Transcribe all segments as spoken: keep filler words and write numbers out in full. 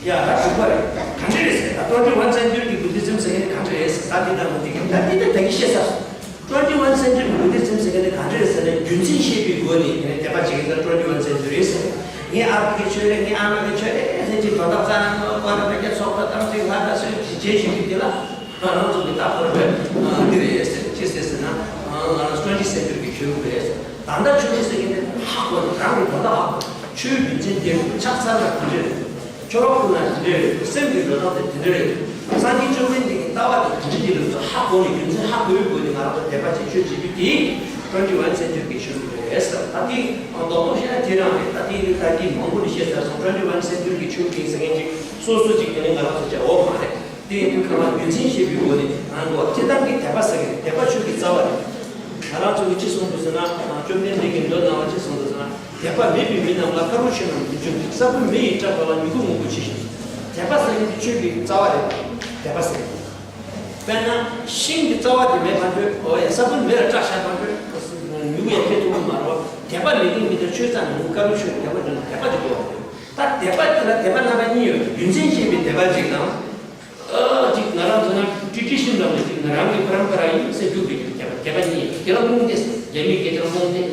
ཡ་ད་འགྲིག་པ་རེད། ག་འདྲ་རེད་ཟེར། ད་twenty-one century གི་བུ་དྷི་ཛིམ་ཟེར་མཁན་དེ་ག་འདྲ་རེད་ཟེར། ད་འདི་ལྟ་མི་འདི་གི་ད་འདི་ད་ད་གི་བཤད་ས། twenty-one century གི་བུ་དྷི་ཛིམ་ཟེར་མཁན་དེ་ག་འདྲ་རེད་ཟེར་ན། རྒྱུ་མཚན་ཤེས་པའི་སྒོ་ནས་དེ་ནས་དད་པ་བྱེད་མཁན་ད་twenty-one century རེད་ཟེར། ངའི་ཨ་ཕ་གི་ཆོས་རེད། ངའི་ཨ་མ་གི་ཆོས་རེད་ཟེར་གྱི་དོན་དག་རྩ་ནས་མ་གོ་ར། ཕ་གི་ཚོགས་པ་དང་ཚིག་ལྷ་དང་སོགས་ཀྱི་བྱེད་བཞིན་པའི་དེ་ལ་ང་རང་ཚོ་གི་ད་ཁོ་རེ་འདི་རེད་ཟེར། ཅི་ཟེར་ཟེར་ན་ང་རང་twenty century གི་ཆོས་ལུགས་རེད་ཟེར། ད་ལྟ་ཆོས་ལུགས་ཟེར་མཁན་དེ་ཧ་གོ་ནས་རང་གི་དོན་དག་ཧ་གོ། ཆོས་རྒྱུ་མཚན་དེ་ཕྱག་འཚལ་ན་ག་འདྲ་རེད། ཆོ་ག་ཕུལ་ན་དེ་འདྲ་རེད། སེམས་ཀྱི་འགྲོ་སྟངས་དེ་དེ་འདྲ་རེད། སངས་རྒྱས་བཅོམ་ལྡན་འདས་ཀྱི་ལྟ་བ་དེ་དེ་འདྲ་ཅིག་རེད་ཚོ་ཧ་གོ་ནས་རྒྱུ་མཚན་ཧ་གོ་བའི་སྒོ་ནས་ང་རང་ཚོ་དད་པ་བྱེད་ཆོས་བྱེད་རྒྱུ་དེ་twenty-one century གི་ཆོས་ལུགས་རེད་ཟེར། ད་དེ་རྡོག་རྡོག་བཤད་ན་དེ་རང་རེད། ད་དེ་ཡིན་ད་དེ་མང་པོ་ནས་བཤད་ཚར་སོང་། twenty-one century གི་ཆོས་ལུགས་ཡིན་ཟེར་མཁན་ཅིག་སོ་སོ་ཅིག་དེ་ནས་ང་རང་ཚོ་བྱ་འོག་མ་རེད། དེ་ཡིན་དུས་ཁ་ལ་རྒྱུ་མཚན་ཤེས་པའི་སྒོ་ནས་ང་ཚོ་སྤྱིར་བཏང་གི་དད་པ་ཟེར་གི་རེད། དད་པ་ཆོས་ཀྱི་རྩ་བ་རེད། ང་རང་ཚོ་གིས་ཅི་གསུངས་འདུག་ཟེར་ན། བཅོམ་ལྡན་འདས་ཀྱིས་མདོ་ནང་ལ་ཅི་གསུངས་འདུག་ཟེར་ན། དད་པ་མེད་པའི་མི་རྣམས་ལ་དཀར་པོ་ཆོས་རྣམས་མི་འབྱུང་སྟེ། ས་བོན་མེ་ཡིས་བསྲེགས་པ་ལ་མྱུ་གུ་སྔོན་པོ་ཇི་བཞིན། དད་པ་ཟེར་མཁན་དེ་ཆོས་ཀྱི་རྩ་བ་རེད། དད་པ་ཟེར་མཁན་དེ། དཔེར་ན་ཤིང་གི་རྩ་བ་དེ་མེད་པ་འདྲ་བོ། ཡ་ས་བོན་མེ་ལ་བསྲེགས་བཞག་པ་འདྲ་བོ། མྱུ་གུ་ཡང་སྐྱེ་ཐུབ་ཀྱི་མ་རེད་བ། དད་པ་མེད་མཁན་མི་དེ་ཆོས་རྩ་ནས་མྱུ་གུ་དཀར་པོ་ཆོས་དད་པ་འབྱུང་དད་པ་ཅིག་དགོས་པ་རེད། ད་དད་པ་དེ་ལ་དད་པ་རྣམ་པ་གཉིས་ཡོད། རྒྱུ་མཚན་ཤེས་པའི་དད་པ་ཅིག་དང་། ཨ་ཅིག་ང་རང་ཚོ་ན་ཊི་ཌི་ཤན་འདྲ་མོ་ཅིག་ང་རང་གི་པ་རམ་པ་ར་ཡིན་ཟེར་རྒྱུགས་པའི་རྒྱུ་དད་པ་དད་པ་གཉིས་ཡོད། དེ་ལ་རྨོངས་དད་ཟེར། རྒྱ་མིས་སྐད་ཆ་རྨོངས་དད།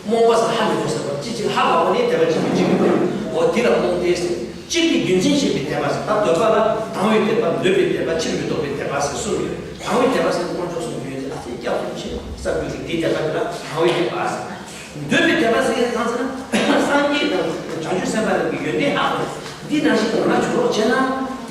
རྨོངས་པ་ཟེར་ཧ་མི་གོ་ཟེར་བ། ཅི་ཅིག་ཧ་མ་གོ་ནས་དད་པ་བྱེད་མི་བྱེད་ཀྱི་འདུག་འོ་དེ་ལ་རྨོངས་དད་ཟེར། གཅིག་གིས་རྒྱུ་མཚན་ཤེས་པའི་དད་པ་ཟེར། ད་འདོད་པ་ལ་དང་བའི་དད་པ། འདོད་པའི་དད་པ། ཕྱིར་མི་ལྡོག་པའི་དད་པ་ཟེར་གསུམ་ཡོད། དང་བའི་དད་པ་ཟེར་ན་དཀོན་མཆོག་གསུམ་ཡོད་ཅེས་ཨ་ཙི་སྐྱབས་སུ་མཆི་ཟེར་རྒྱུ་དེ་དེའི་དད་པ་དེ་ལ་དང་བའི་དད་པ་ཟེར། འདོད་པའི་དད་པ་ཟེར་ཡག་གང་ཟེར་ན། སངས་རྒྱས་དང་བྱང་ཆུབ་སེམས་དཔའ་རྣམས་ཀྱི་ཡོན་ཏན་ཧ་གོ། འདི་ནང་བཞིན་དུ་ང་བྱུང་རོགས་བྱས་ན།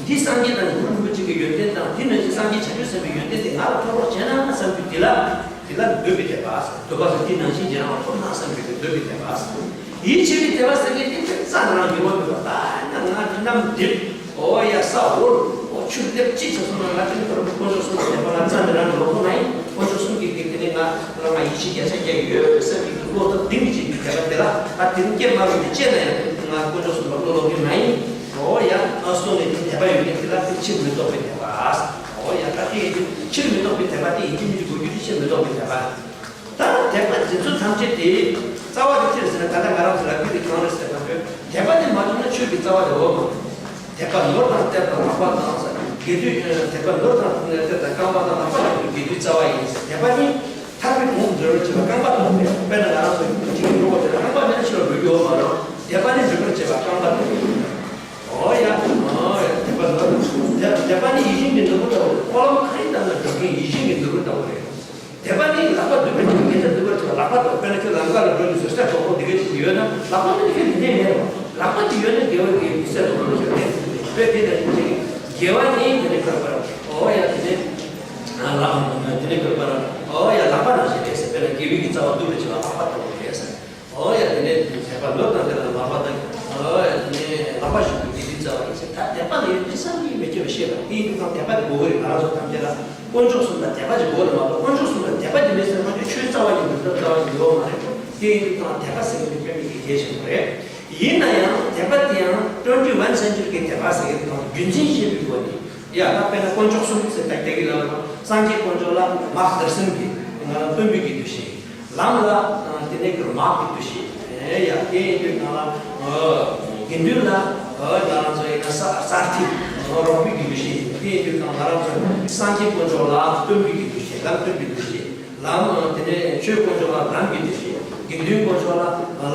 འདི་སངས་རྒྱས་དང་གུ་རུ་རིན་པོ་ཆེ་གི་ཡོན་ཏན་དང་། འདི་ནང་བཞིན་སངས་རྒྱས་བྱང་ཆུབ་སེམས་དཔའི་ཡོན་ཏན་དེ་ང་ལ་ཐོབ་རོགས་བྱས་ན་བསམ་རྒྱུ་དེ་ལ། དེ་ལ་འདོད་པའི་དད་པ་ཟེར། འདོད་པ་ཟེར་འདི་ནང་བཞིན་གྱི་རང་ལ་ཐོབ་ན་བསམ་རྒྱུ་དེ་འདོད་པའི་དད་པ་ཟེར། ཡིད་ཆེས་པའི་དད་པ་ཟེར་མཁན་དེ་དེ་རྩ་ནས་རང་ཡོད་མ་ཡོད་པ། ད་ཡིན་ན་ང་འདི་ནམ་འདི། ཨོ་ཡ་ས་འོར། ཨོ་ཆུ་ལེབ་ཅི་བྱས་སོང་ན་ང་ཅི་ནས་ཁོ་རང་དཀོན་མཆོག་གསུམ་ལ་དད་པ་ལ་རྩ་ནས་རང་ལོག་ཁོ་ན་ཡིན། དཀོན་མཆོག་གསུམ་གྱི་གེགས་དེ་ནས་ང་རང་ང་ཡིད་ཆེས་བརྒྱ་ཆ་བརྒྱ་ཡོད་བསམ་གྱི་བློ་ཐབས་དེ་མི་བྱེད་ཀྱི་དད་པ་དེ་ལ་ད་དེ་ནི་སྐྱེ་མ་རུང་དེ་སྐྱེ་ན་ཡང་ང་དཀོན་མཆོག་གསུམ་ལ་བློ་ལོག་གི་མ་ཡིན། ཨོ་ཡ་ཨ་སོང་ནས་དེ་དད་པ་ཡོད་མཁན་དེ་ལ་དེ་ཕྱིར་མི་ལྡོག་པའི་དད་པ། ཨོ་ཡ་ད་དེ་ཡིན་དུས་ཕྱིར་མི་ལྡོག་པའི་དད་པ་དེ་ཡིན་གཅིག་མིན་གཅིག་དགོས་རྒྱུ་དེ་ཕྱིར་མི་ལྡོག་པའི་དད་པ། ད་དད་པ་འཛིན་ཚུལ་ཐམས་ཅད་དེ་རྩ་བ་དེ་ཅི་རེད་ཟེར་ན། ད་ལྟ་ང་རང་ཚོ་ལ་ཁུལ་དེ་གང་རེད་ཟེར་བ་དེ། དད་པ་དེ་མ་བྱུང་ན་ཆོས་ཀྱི་རྩ་བ་རེད་འོ་མ། དད་པ་ནོར་དང་གཏེར་དང་ལག་པ་དང་ཟེར། དགེ་འདུན། དད་པ་ནོར་དང་གཏེར་དང་རྐང་པ་དང་ལག་པ་དང་དགེ་འདུན་རྩ་བ་ཡིན་ཟེར། དད་པ་ནི་ཐར་པའི་གོང་དུ་འགྲོ་བར་བྱེད་པ་རྐང་པ་དང་རེད། དཔེར་ན་ང་རང་ཚོ་གཅིག་གི་འགྲོ་བར་བྱེད་ན་རྐང་པ་མེད་ན་ཕྱི་ལ་འགྲོ་རྒྱུ་ཡོད་མ་རེད། དད་པ་ནི་འགྲོ་བར་བྱེད་པ་རྐང་པ་དང་རེད། ཨོ་ཡ། ཨོ་ཡ། དད་པ་ནོར་དང་གཏེར། དད་པ་ནི་ཡིད་བཞིན་གྱི་ནོར་བུ་ལྟ་བུ་རེད། སྨོན་ལམ་གང་ཡིན་བཏབ་ན་འགྲུབ་མཁན་ཡིད་བཞིན་གྱི་ནོར་བུ་ལྟ་བུ་རེད། དད་པ་ནི་ལག་པ་འདུལ་བར་བྱེད་པ། དགེ་རྩ་འདུལ་བར་བྱེད་པ་ལག་པ་དང་། དཔེར་ན་ཁྱོད་ལམ་ཁ་ལ་འགྲོ་དུས་ཟུར་ཟ་དོག་པོ་འདི་གས་ཅིག་ཡོད་ན་ལག་པ་ནི་ཁྱོད་འདི་འདྲས་མེད་རོ། ལག་པ་འདི་ཡོད་ན་དགེ་བ་དགེ་བའི་ཟས་དོག་པོ་ལ་ཁྱོད་འདི་འདྲས་དཔེ་དེ་ལ་ཡིན་ཅིག་དགེ་བ་ནི་དེ་ནས་འཁོར་བར། ཨོ་ཡ་དེ་ནས་ལག་དེ་ནས་འཁོར་བར། ཨོ་ཡ་ལག་པ་ནང་བཞིན་རེད་ཟེར། དཔེར་ན་དགེ་བའི་གི་རྩ་བ་འདུལ་བར་བྱེད་པ་ལག་པ་དང་པོ་རེད་ཟེར། ཨོ་ཡ་དེ་ནས་དད་པ་ནོར་དང་གཏེར་དང་ལག་པ་དང་། ཨོ་ཡ་དེ་ནས་ལག་པ་བཞིན་དུ་དགེ་འདུན་རྩ་བ་ཡིན་ཟེར། ད་དད་པ་ལ་ཡོད་དེ་བསམ་གྱིས་མི་ཁྱབ་པ་ཤེས་པ་དེ་ཡིན་དུས་ཙང་དད་པ་དེ་དགོས་ཀྱི་རེད། ང་རང་ཚོ་ཐམས་ཅད་ལ་དཀོན་མཆོག་གསུམ་ལ་དད་པ་ཅིག་དགོས་རེད་མ་གཏོགས། དཀོན་མཆོག་གསུམ་ལ་དད་པ་ཅིག་མེད་ཟེར་ན་ཁོ་ཚོས་ཆོས་རྩ་བ་ཉིད་དུ་འདོད་རྩ་བ་ཉིད་ཡོད་མ་རེད། དེ་ཡིན་དུས་ཙང་དད་པ་ཟེར་མཁན་དེ་དཔེ་མི་སྲིད་གལ་ཆེན་པོ་རེད། ཡིན་ན་ཡང་དད་པ་དེ་ཡང་ཊུ་ཝེན་ཊི་ཝན་སེན་ཅུ་རི་གི་དད་པ་ཟེར་མཁན་དེ་རྒྱུ་མཚན་ཤེས་པའི་སྒོ་ནས། ཡ་ད་དཔེར་ན་དཀོན་མཆོག་གསུམ་ཟེར་ད་ལྟ་གི་ལ་སངས་རྒྱས་དཀོན་མཆོག་ལ་མ་དར་ཟིན་གྱི་ང་རང་སྟོན་པའི་གི་འདུ་ཤེས། ལམ་ལ་དེ་ནས་ཀྱི་མ་གི་འདུ་ཤེས། ཡ་དེ་ཡིན་དུས་གང་ལ་དགེ་འདུན་ལ་ང་རང་ཚོ་ཡིན་ན་ས་སར་ཐིག་རོགས་པའི་གི་འདུ་ཤེས། དེ་ཡིན་དུས་གང་ང་རང་ཚོ་སངས་རྒྱས་དཀོན་མཆོག་ལ་སྟོན་པའི་གི་འདུ་ཤེས། ལམ་སྟོན་པའི་འདུ་ཤེས། ལམ་དེ་ནས་ཆོས་དཀོན་མཆོག་ལ་ལམ་གྱི་འདུ་ཤེས། དགེ་འདུན་དཀོན་མཆོག་ལ་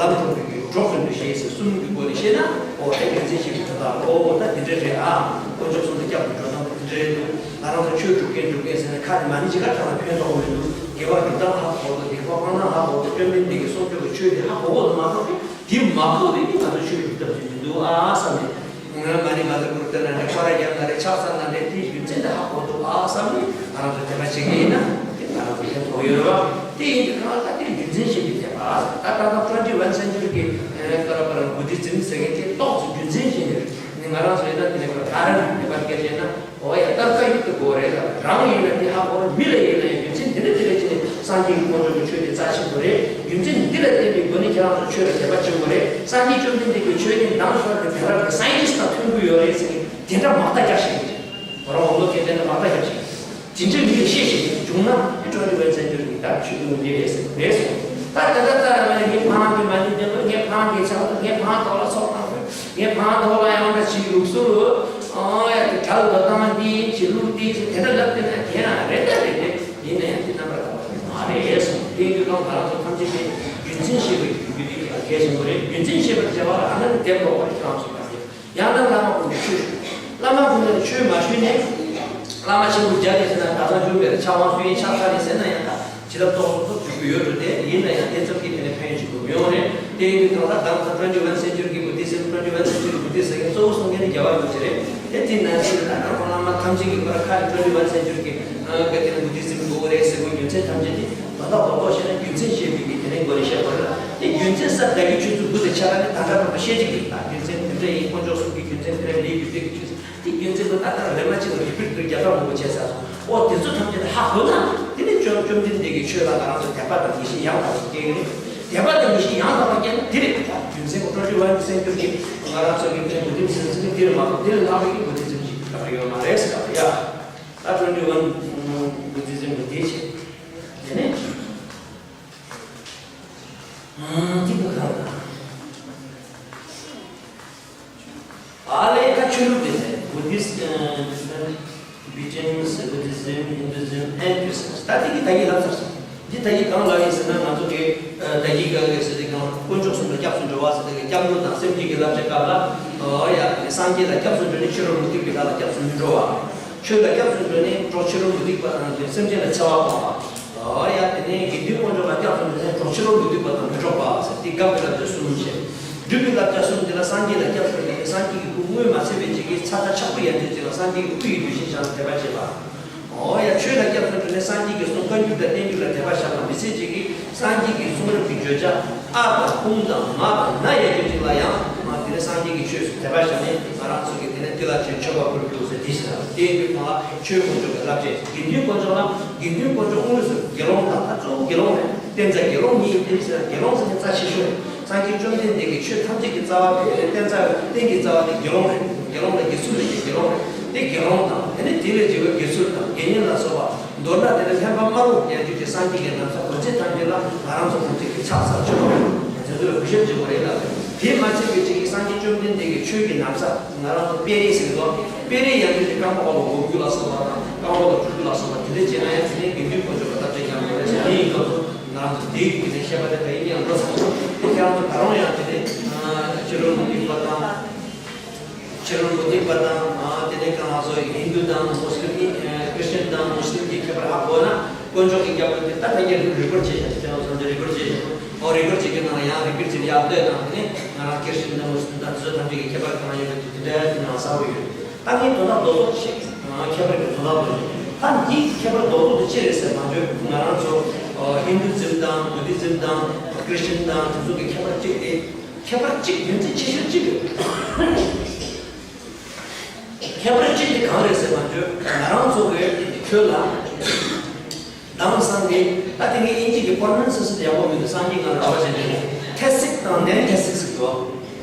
ལམ་སྒྲོག་པའི་གི་གྲོགས་ཀྱི་འདུ་ཤེས་ཟེར་གསུམ་གྱི་སྒོ་ནས་བཤད་ན། ཨོ་དེ་རྒྱུ་མཚན་ཤེས་པའི་དོན་དག་ཨོ་ད་དེ་འདྲ་རེད་ཨ། དཀོན་མཆོག་གསུམ་དུ་སྐྱབས་སུ་འགྲོ་སྟངས་དེ་འདྲ་རེད་འདུག་ང་རང་ཚོ་ཆོས་སྒྲུབ་མཁན་སྒྲུབ་མཁན་ཟེར་ནས་ཁ་ནས་མ་ཎི་ཅི་ག་བགྲངས་ན་ཕན་ཐོགས་མི་འདུག་དགེ་བ་སྒྲུབ་སྟངས་ཧ་གོ་འདུག་སྡིག་པ་སྤང་སྟངས་ཧ་གོ་འདུག་བཅོམ་ལྡན་འདས་ཀྱི་གསུང་ཆོས་ཀྱི་ཆོས་དེ་ཧ་གོ་གོ་འདུག་མ་གཏོགས་དེ་མ་གོ་བས་ནི་ང་ཚོ་ཆོས་སྒྲུབ་ཐབས་ཅིག་མི་འདུག་ཨ་བསམ་ནས། ང་མ་ཎི་མ་ཎི་བུར་བཏོན་ན་འདྲ། ཁོ་ར་རྒྱབ་ན་འདྲ། ཕྱག་འཚལ་ན་འདྲ། དེའི་རྒྱུ་མཚན་འདི་ཧ་གོ་འདུག་ཨ་བསམ་ནས་ང་རང་ཚོ་དད་པ་བྱེད་ཀྱི་ཡིན་ན་དེ་ང་རང་ཚོ་ཕན་ཐོགས་ཡོད་རེད་བ། དེ་ཡིན་དུས་གང་ལ་ད་དེ་རྒྱུ་མཚན་ཤེས་ཀྱི་དད་པ། ད་ད་ལྟ་ཊུ་ཝེན་ཊི་ཝན་སེན་ཅུ་རི་གི་ཀ་ར་པ་ར་བུ་དྷི་ཛིམ་ཟེར་མཁན་དེ་ཏོག་ཙམ་རྒྱུ་མཚན་ཤེས་ནས་རེད། ང་རང་ཚོ་ཡིན་ན་དེ་ནས་ཀ་ར་ནི་ནེ་པ་སྐད་བཤད་ན། ཨོ་ཡ་ད་ལྟ་ཡིད་དུ་འོང་རེད་ལ། རང་ཡིན་ན་དེ་ཧ་གོ་རེད། མི་ལ་ཡིན་ན་ཡང་རྒྱུ་མཚན་འདི་འདྲ་འདི་འདྲ་བྱས་ནས་སངས་རྒྱས་ཀྱི་དཀོན་མཆོག་གི་ཆོས་དེ་རྩ་ཆེན་པོ་རེད། རྒྱུ་མཚན་འདི་ལ་བརྟེན་པའི་སྒོ་ནས་ཁྱེད་རང་ཚོ་ཆོས་ལ་དད་པ་བྱེད་དགོས་རེད། སངས་རྒྱས་བཅོམ་ལྡན་འདས་ཀྱི་ཆོས་ནི་ནང་ཤོར་ཏེ་དེང་རབས་ཀྱི་སའེན་ཊིསཊ་དང་མཐུན་གྱི་ཡོད་རེད་ཟེར་ནས་དེ་འདྲ་མག་རྟགས་རྒྱག་བཞིན་ཡོད། རང་འོ་ལོ་སྐད་བཤད་ན་མག་རྟགས་རྒྱག་བཞིན་ཡོད། དེ་འདྲའི་མི་ལ་བཤད་བཞིན་བྱུང་ན་དེ་ཊུ་ཝེན་ཊི་ཝན་སེན་ཅུ་རི་གི་ད་ཆོས་ལུགས་འདི་རེད་ཟེར་རེད་ཟེར། ད་དེ་འདྲ་ལྟར་མ་ནི་ངའི་ཕ་གི་མ་ཎི་འདོན་དགོས། ངའི་ཕ་གི་ཆགས་དགོས། ངའི་ཕ་ཐོག་ལ་ཚོགས་གཏང་དགོས། ངའི་ཕ་ཐོག་ལ་ཡང་འདྲ་བྱེད་དགོས། ལུགས་སྲོལ་ཨ་ཡ་དེ་གྲལ་ལ་བཏང་དེ་བྱེད་ལུགས་དེ་བྱེད་དེ་འདྲ་ལབ་དེ་ན་དེ་ཡང་རེད་ད་རེད་དེ་ཡིན་ན་ཡང་དེ་རྣམ་པར་དག་པ་མ་རེད་གསུངས། དེ་ཡིན་དུས་གང་ང་རང་ཚོ་ཐམས་ཅད་དེ་རྒྱུ་མཚན་ཤེས་པའི་རྒྱུ་དེ་གལ་ཆེན་པོ་རེད། རྒྱུ་མཚན་ཤེས་པར་བྱ་བ་ལ་ཨ་ན་ནི་དེབ་ཀློག་པ་རེད་ཁྱེད་རང་ཚོ་ག་རེད། ཡང་ན་བླ་མ་ཀུན་ནས་ཆོས་ཞུ། བླ་མ་ཀུན་ནས་ཆོས་མ་ཞུས་ནས་བླ་མ་ཆེན་པོ་བརྒྱ་ལས་ཟེར་ན་ད་ཚང་འབྱུང་བའི་ཕྱག་དབང་སུ་ཡིན་ཕྱག་ཚ་ནས་ཟེར་ན་ཡང་ད་བྱེད་ཐབས་ཏོག་ཙམ་ཐོབ་བཅུག་གི་ཡོད་འགྲོ་དེ་ཡིན་ན་ཡང་དེ་ཙམ་གྱིས་དེ་ནས་ཕན་ཡོན་ཞིག་ཐོབ་ཡོང་རེད། དེ་ཡིན་དུས་གང་ལྟར་ད་ལྟ་twenty-one century གི་བུ་དྷི་སིམ་twenty-one century གི་བུ་དྷི་སིམ་གཙོ་བོ་གསུང་མཁན་ནི་རྒྱལ་བ་རིན་པོ་ཆེ་རེད། དེ་དེ་ནང་བཞིན་ད་ལྟ་ཁོང་བླ་མ་ཐམས་ཅད་ཀྱི་བར་ཁ་ནས་twenty-one century གི་ག་དེ་ནས་བུ་དྷི་སིམ་དགོས་རེད་ཟེར་དགོས་རྒྱུ་མཚན་ཐམས་ཅད་དེ། ད་ལྟ་རྡོག་རྡོག་བཤད་ན་རྒྱུ་མཚན་ཤེས་པའི་གི་དེ་ནས་མགོ་ནས་བཤད་པ་རེད་ལ། དེ་རྒྱུ་མཚན་ས་བདག་གི་ཆོས་ཚུལ་དགུ་དང་ཆ་ལ་ནི་ད་ལྟ་བར་དུ་བཤད་ཀྱི་ཡོད་ལ། རྒྱུ་མཚན་དེ་འདྲ་ཡིན། དཀོན་མཆོག་གསུམ་གྱི་རྒྱུ་མཚན་དེ་འདྲ། ལས་རྒྱུ་འབྲས་ཀྱི་ཆོས་ཚུལ་དེ་རྒྱུ་མཚན་དུ་ད་ལྟ་རེ་མ་གཅིག་ལ་རི་པིཊ་དུ་རྒྱབ་ལྟ་མང་པོ་བྱས་ཚར་སོང་། ཨོ་དེ་ཚོ་ཐམས་ཅད་ལ་ཧ་གོ་ན་དེ་ནི་བཅོམ་བཅོམ་ལྡན་འདས་ཀྱི་ཆོས་ལ་ང་རང་ཚོ་དད་པ་དང་ངེས་ཤེས་ཡང་དག་པར་སྐྱེ་གི་རེད། དད་པ་དང་ངེས་ཤེས་ཡང་དག་པར་སྐྱེ་ན་དེ་རེད། ད་རྒྱུ་མཚན་གྱི་སྤྲོ་སྐྱིད་ཝན་སེན་ཅུ་རི་གི་ང་རང་ཚོ་གི་དེ་མུ་དིམ་སེམས་ཅན་དེ་རེད་མ་གཏོགས་དེ་ལས་ལྷག་པའི་གི་མུ་དིམ་སེམས་ཅན་ཞིག་ག་རེ་ཡོད་མ་རེད་ཟེར་བ་ཡ། ད་twenty-one Buddhism གི་དེ་བྱས། དེ་ནས། ཨ་ཏི་ཀ་གང་ལ། ཨ་ལས་ཀ་ཆོས་ལུགས་དེ་ནས་Buddhist Tibetans, Buddhism, Hinduism and Christians ད་དེ་གི་ད་གི་ལབ་ཚར་སོང་། འདི་ད་གི་གང་ལབ་ཡིན་ཟེར་ན་ང་ཚོ་གི་ད་གི་གང་ལབ་ཟེར་དེ་གང་དཀོན་མཆོག་གསུམ་ལ་སྐྱབས་སུ་འགྲོ་བ་ཟེར་དེ་གི་སྐྱབས་འགྲོ་དང་སེམས་བསྐྱེད་ཀྱི་བསླབ་བྱ་སྐབས་ལ་ཨོ་ཡ་སངས་རྒྱས་ལ་སྐྱབས་སུ་འགྲོ་ནས་ཕྱི་རོལ་མུ་སྟེགས་པའི་ལྷ་ལ་སྐྱབས་སུ་མི་འགྲོ་བ། ཆོས་ལ་སྐྱབས་སུ་འགྲོ་ནས་གྲོགས་ཕྱི་རོལ་མུ་སྟེགས་པ་དང་སེམས་ཅན་ལ་འཚེ་བ་སྤང་བ། ཨོ་ཡ་དེ་ནས་དགེ་འདུན་དཀོན་མཆོག་ལ་སྐྱབས་སུ་འགྲོ་ནས་གྲོགས་ཕྱི་རོལ་མུ་སྟེགས་པ་དང་མི་འགྲོགས་པ་ཟེར་ཏེ་དགག་པའི་བསླབ་བྱ་གསུམ་བཤད། སྒྲུབ་པའི་བསླབ་བྱ་གསུམ་དེ་ལ་སངས་རྒྱས་ལ་སྐྱབས་སུ་འགྲོ་ནས་སངས་རྒྱས་ཀྱི་སྐུ་དངོས་མ་ཚད་པའི་ཅིག་གིས་ས་མཐའ་ཆགས་པ་ཡན་ཆད་ཅིག་ལ་སངས་རྒྱས་ཀྱི་སྐུ་ཡི་གདུལ་ཞིང་ཞིག་ལ་དད་པ་བྱེད་པ། ཨོ་ཡ་ཆོས་ལ་སྐྱབས་སུ་འགྲོ་ནས་སངས་རྒྱས་ཀྱི་གསུང་བཀའ་འགྱུར་དང་བསྟན་འགྱུར་ལ་དད་པ་བཞག་པ་མི་ཚད་ཅིག་གིས་སངས་རྒྱས་ཀྱི་གསུང་རབ་ཀྱི་བརྗོད་བྱ་ཨ་དང་ཀུན་དང་མ་དང་ན་ཡ་གྱུར་ཅིག་ལ་ཡང་དེ་ནས་སངས་རྒྱས་ཀྱི་ཆོས་སུ་དད་པ་བཞག་ནས་ང་རང་ཚོ་གི་དེ་ནས་དེ་ལ་ཆོས་མཆོད་པ་ཕུལ་རྒྱུ་ཟེར་དེ་ཟེར་བ་དེ་ཡིན་དུས་གང་ལ་ཆོས་དཀོན་མཆོག་གི་བསླབ་བྱ། དགེ་འདུན་དཀོན་མཆོག་ལ་དགེ་འདུན་དཀོན་མཆོག་དངོས་སུ་དགེ་སློང་དང་ད་གཙོ་བོ་དགེ་སློང་རེད། བསྟན་རྩ་དགེ་སློང་གཉིས་ཡིན་དེ་ཟེར་དགེ་སློང་ཟེར་མཁན་རྩ་ཆེ་ཤོས་རེད། སངས་རྒྱས་བཅོམ་ལྡན་འདས་ཀྱི་ཆོས་ཐམས་ཅད་ཀྱི་རྩ་བ་དེ་ནས་བསྟན་རྩ་བསྟན་གྱི་རྩ་བ་དེ་དགེ་སློང་རེད། དགེ་སློང་ལ་དགེ་ཚུལ་ལས་ཀྱི་དགེ་སློང་རེད། དེ་དགེ་སློང་དང་དེ་ནས་དེ་ལས་བརྗེ་བའི་དགེ་ཚུལ་དང་དགེ་བསྙེན་ལ་སོགས་པ་མདོར་ན་དེ་ནས་ལྷན་པ་སྨྲ་བ་ཡང་རྒྱུད་ཀྱི་སངས་རྒྱས་ཀྱི་ན་བཟའ་གོས་ཆེན་ཐམས་ཅད་ལ་ང་རང་ཚོ་ཐམས་ཅད་ཀྱི་ཕྱག་འཚལ་ཆོས་པ་དེ་ཚོ་ལ་གུས་ཞབས་བྱེད་དགོས་རེད་ལ། དེ་མ་ཚད་པའི་ཅིག་གིས་སངས་རྒྱས་བཅོམ་ལྡན་འདས་ཀྱི་ཆོས་ཀྱི་ན་བཟའ་ང་རང་ཚོ་དཔེ་རིས་ཟེར་གྱི་འདུག་དཔེ་རིས་ཡང་རྒྱུད་ཀྱི་རྐང་པ་འོག་ལ་སྒོམ་རྒྱུ་ལ་སོགས་པ་དང་རྐང་པ་ལ་བཅུག་རྒྱུ་ལ་སོགས་པ་དེ་འདྲ་བྱས་ན་ཡང་དེ་ནས་དགེ་འདུན་དཀོན་མཆོག་གི་བསླབ་བྱ་ཉམས་དགོས་རེད་ཟེར། དེ་ཡིན་སྐབས་སུ་ང་རང་ཚོ་དེའི་དེ་ནས་བཤད་པ་དེ་ག་ཡིན་ཡང་འགྲོ་ཚར་སོང་། དེ་ཁྱེད་རང་ཚོ་ད་རུང་ཡང་དེ་ནས་ཕྱི་རོལ་མུ་སྟེགས་པ་དང་། ཕྱི་རོལ་མུ་སྟེགས་པ་དང་། དེ་ནས་གང་ལ་སོགས་ཧིན་དུ་དང་མུ་སི་ལིམ་ཨིན། ཁྲི་སི་ཅན་དང་མུ་སི་ལིམ་གྱི་ཁྱད་པར་ཧ་གོ་ན་དཀོན་མཆོག་གི་སྐྱབས་འགྲོ་དེ་ད་ཐད་ཀར་རི་པོར་ཊི་བྱས་ཤག་དེ་ཚོ་ཚང་མ་རི་པོར་ཊི་བྱས་ཤག་ཨོ་རི་པོར་ཊི་བྱེད་ཀྱི་ནང་ཡང་རི་པོར་ཊི་བྱེད་ཡག་ལྟོས་དང་དེ་ནས་ང་རང་ཁྲི་སི་ཅན་དང་མུ་སི་ལིམ་དང་དེ་ཚོ་ཐམས་ཅད་ཀྱི་ཁྱད་པར་གང་ཡོད་པ་དེ་དེ་འདྲ་དེ་ནང་གསལ་པོ་ཡོད། ད་ངས་དོན་དག་རྡོག་རྡོག་ཅིག་ཁྱད་པར་གྱི་དོན་དག་རྡོག་ཅིག་ད་འདིའི་ཁྱད་པར་རྡོག་རྡོག་དེ་ཅི་རེད་ཟེར་མ་འཇོག་ང་རང་ཚོ་ཧིན་དུ་ཛིམ་དང་བུ་དྷི་ཛིམ་དང་ཁྲི་སི་ཅན་དང་དེ་ཚོ་གི་ཁྱད་པར་གཅིག་དེ། ཁྱད་པར་གཅིག་རྒྱུ་མཚན་ཆེ་ཤོས་གཅིག་རེད། ཁྱད་པར་གཅིག་དེ་གང་རེད་ཟེར་བ་བརྗོད་ང་རང་ཚོ་གི་ཁྱོད་ལ་དྭངས་སང་གི་ད་དེ་ངས་ཨིན་ཇི་གི་པར་མན་སི་སི་དེ་ཡག་པོ་མི་འདུག་སངས་རྒྱས་ང་ལ་ར་བ་བྱེད་དེ་ཐེ་སིག་དང་ནན་ཐེ་སིག་ཟེར་གི་འདུག་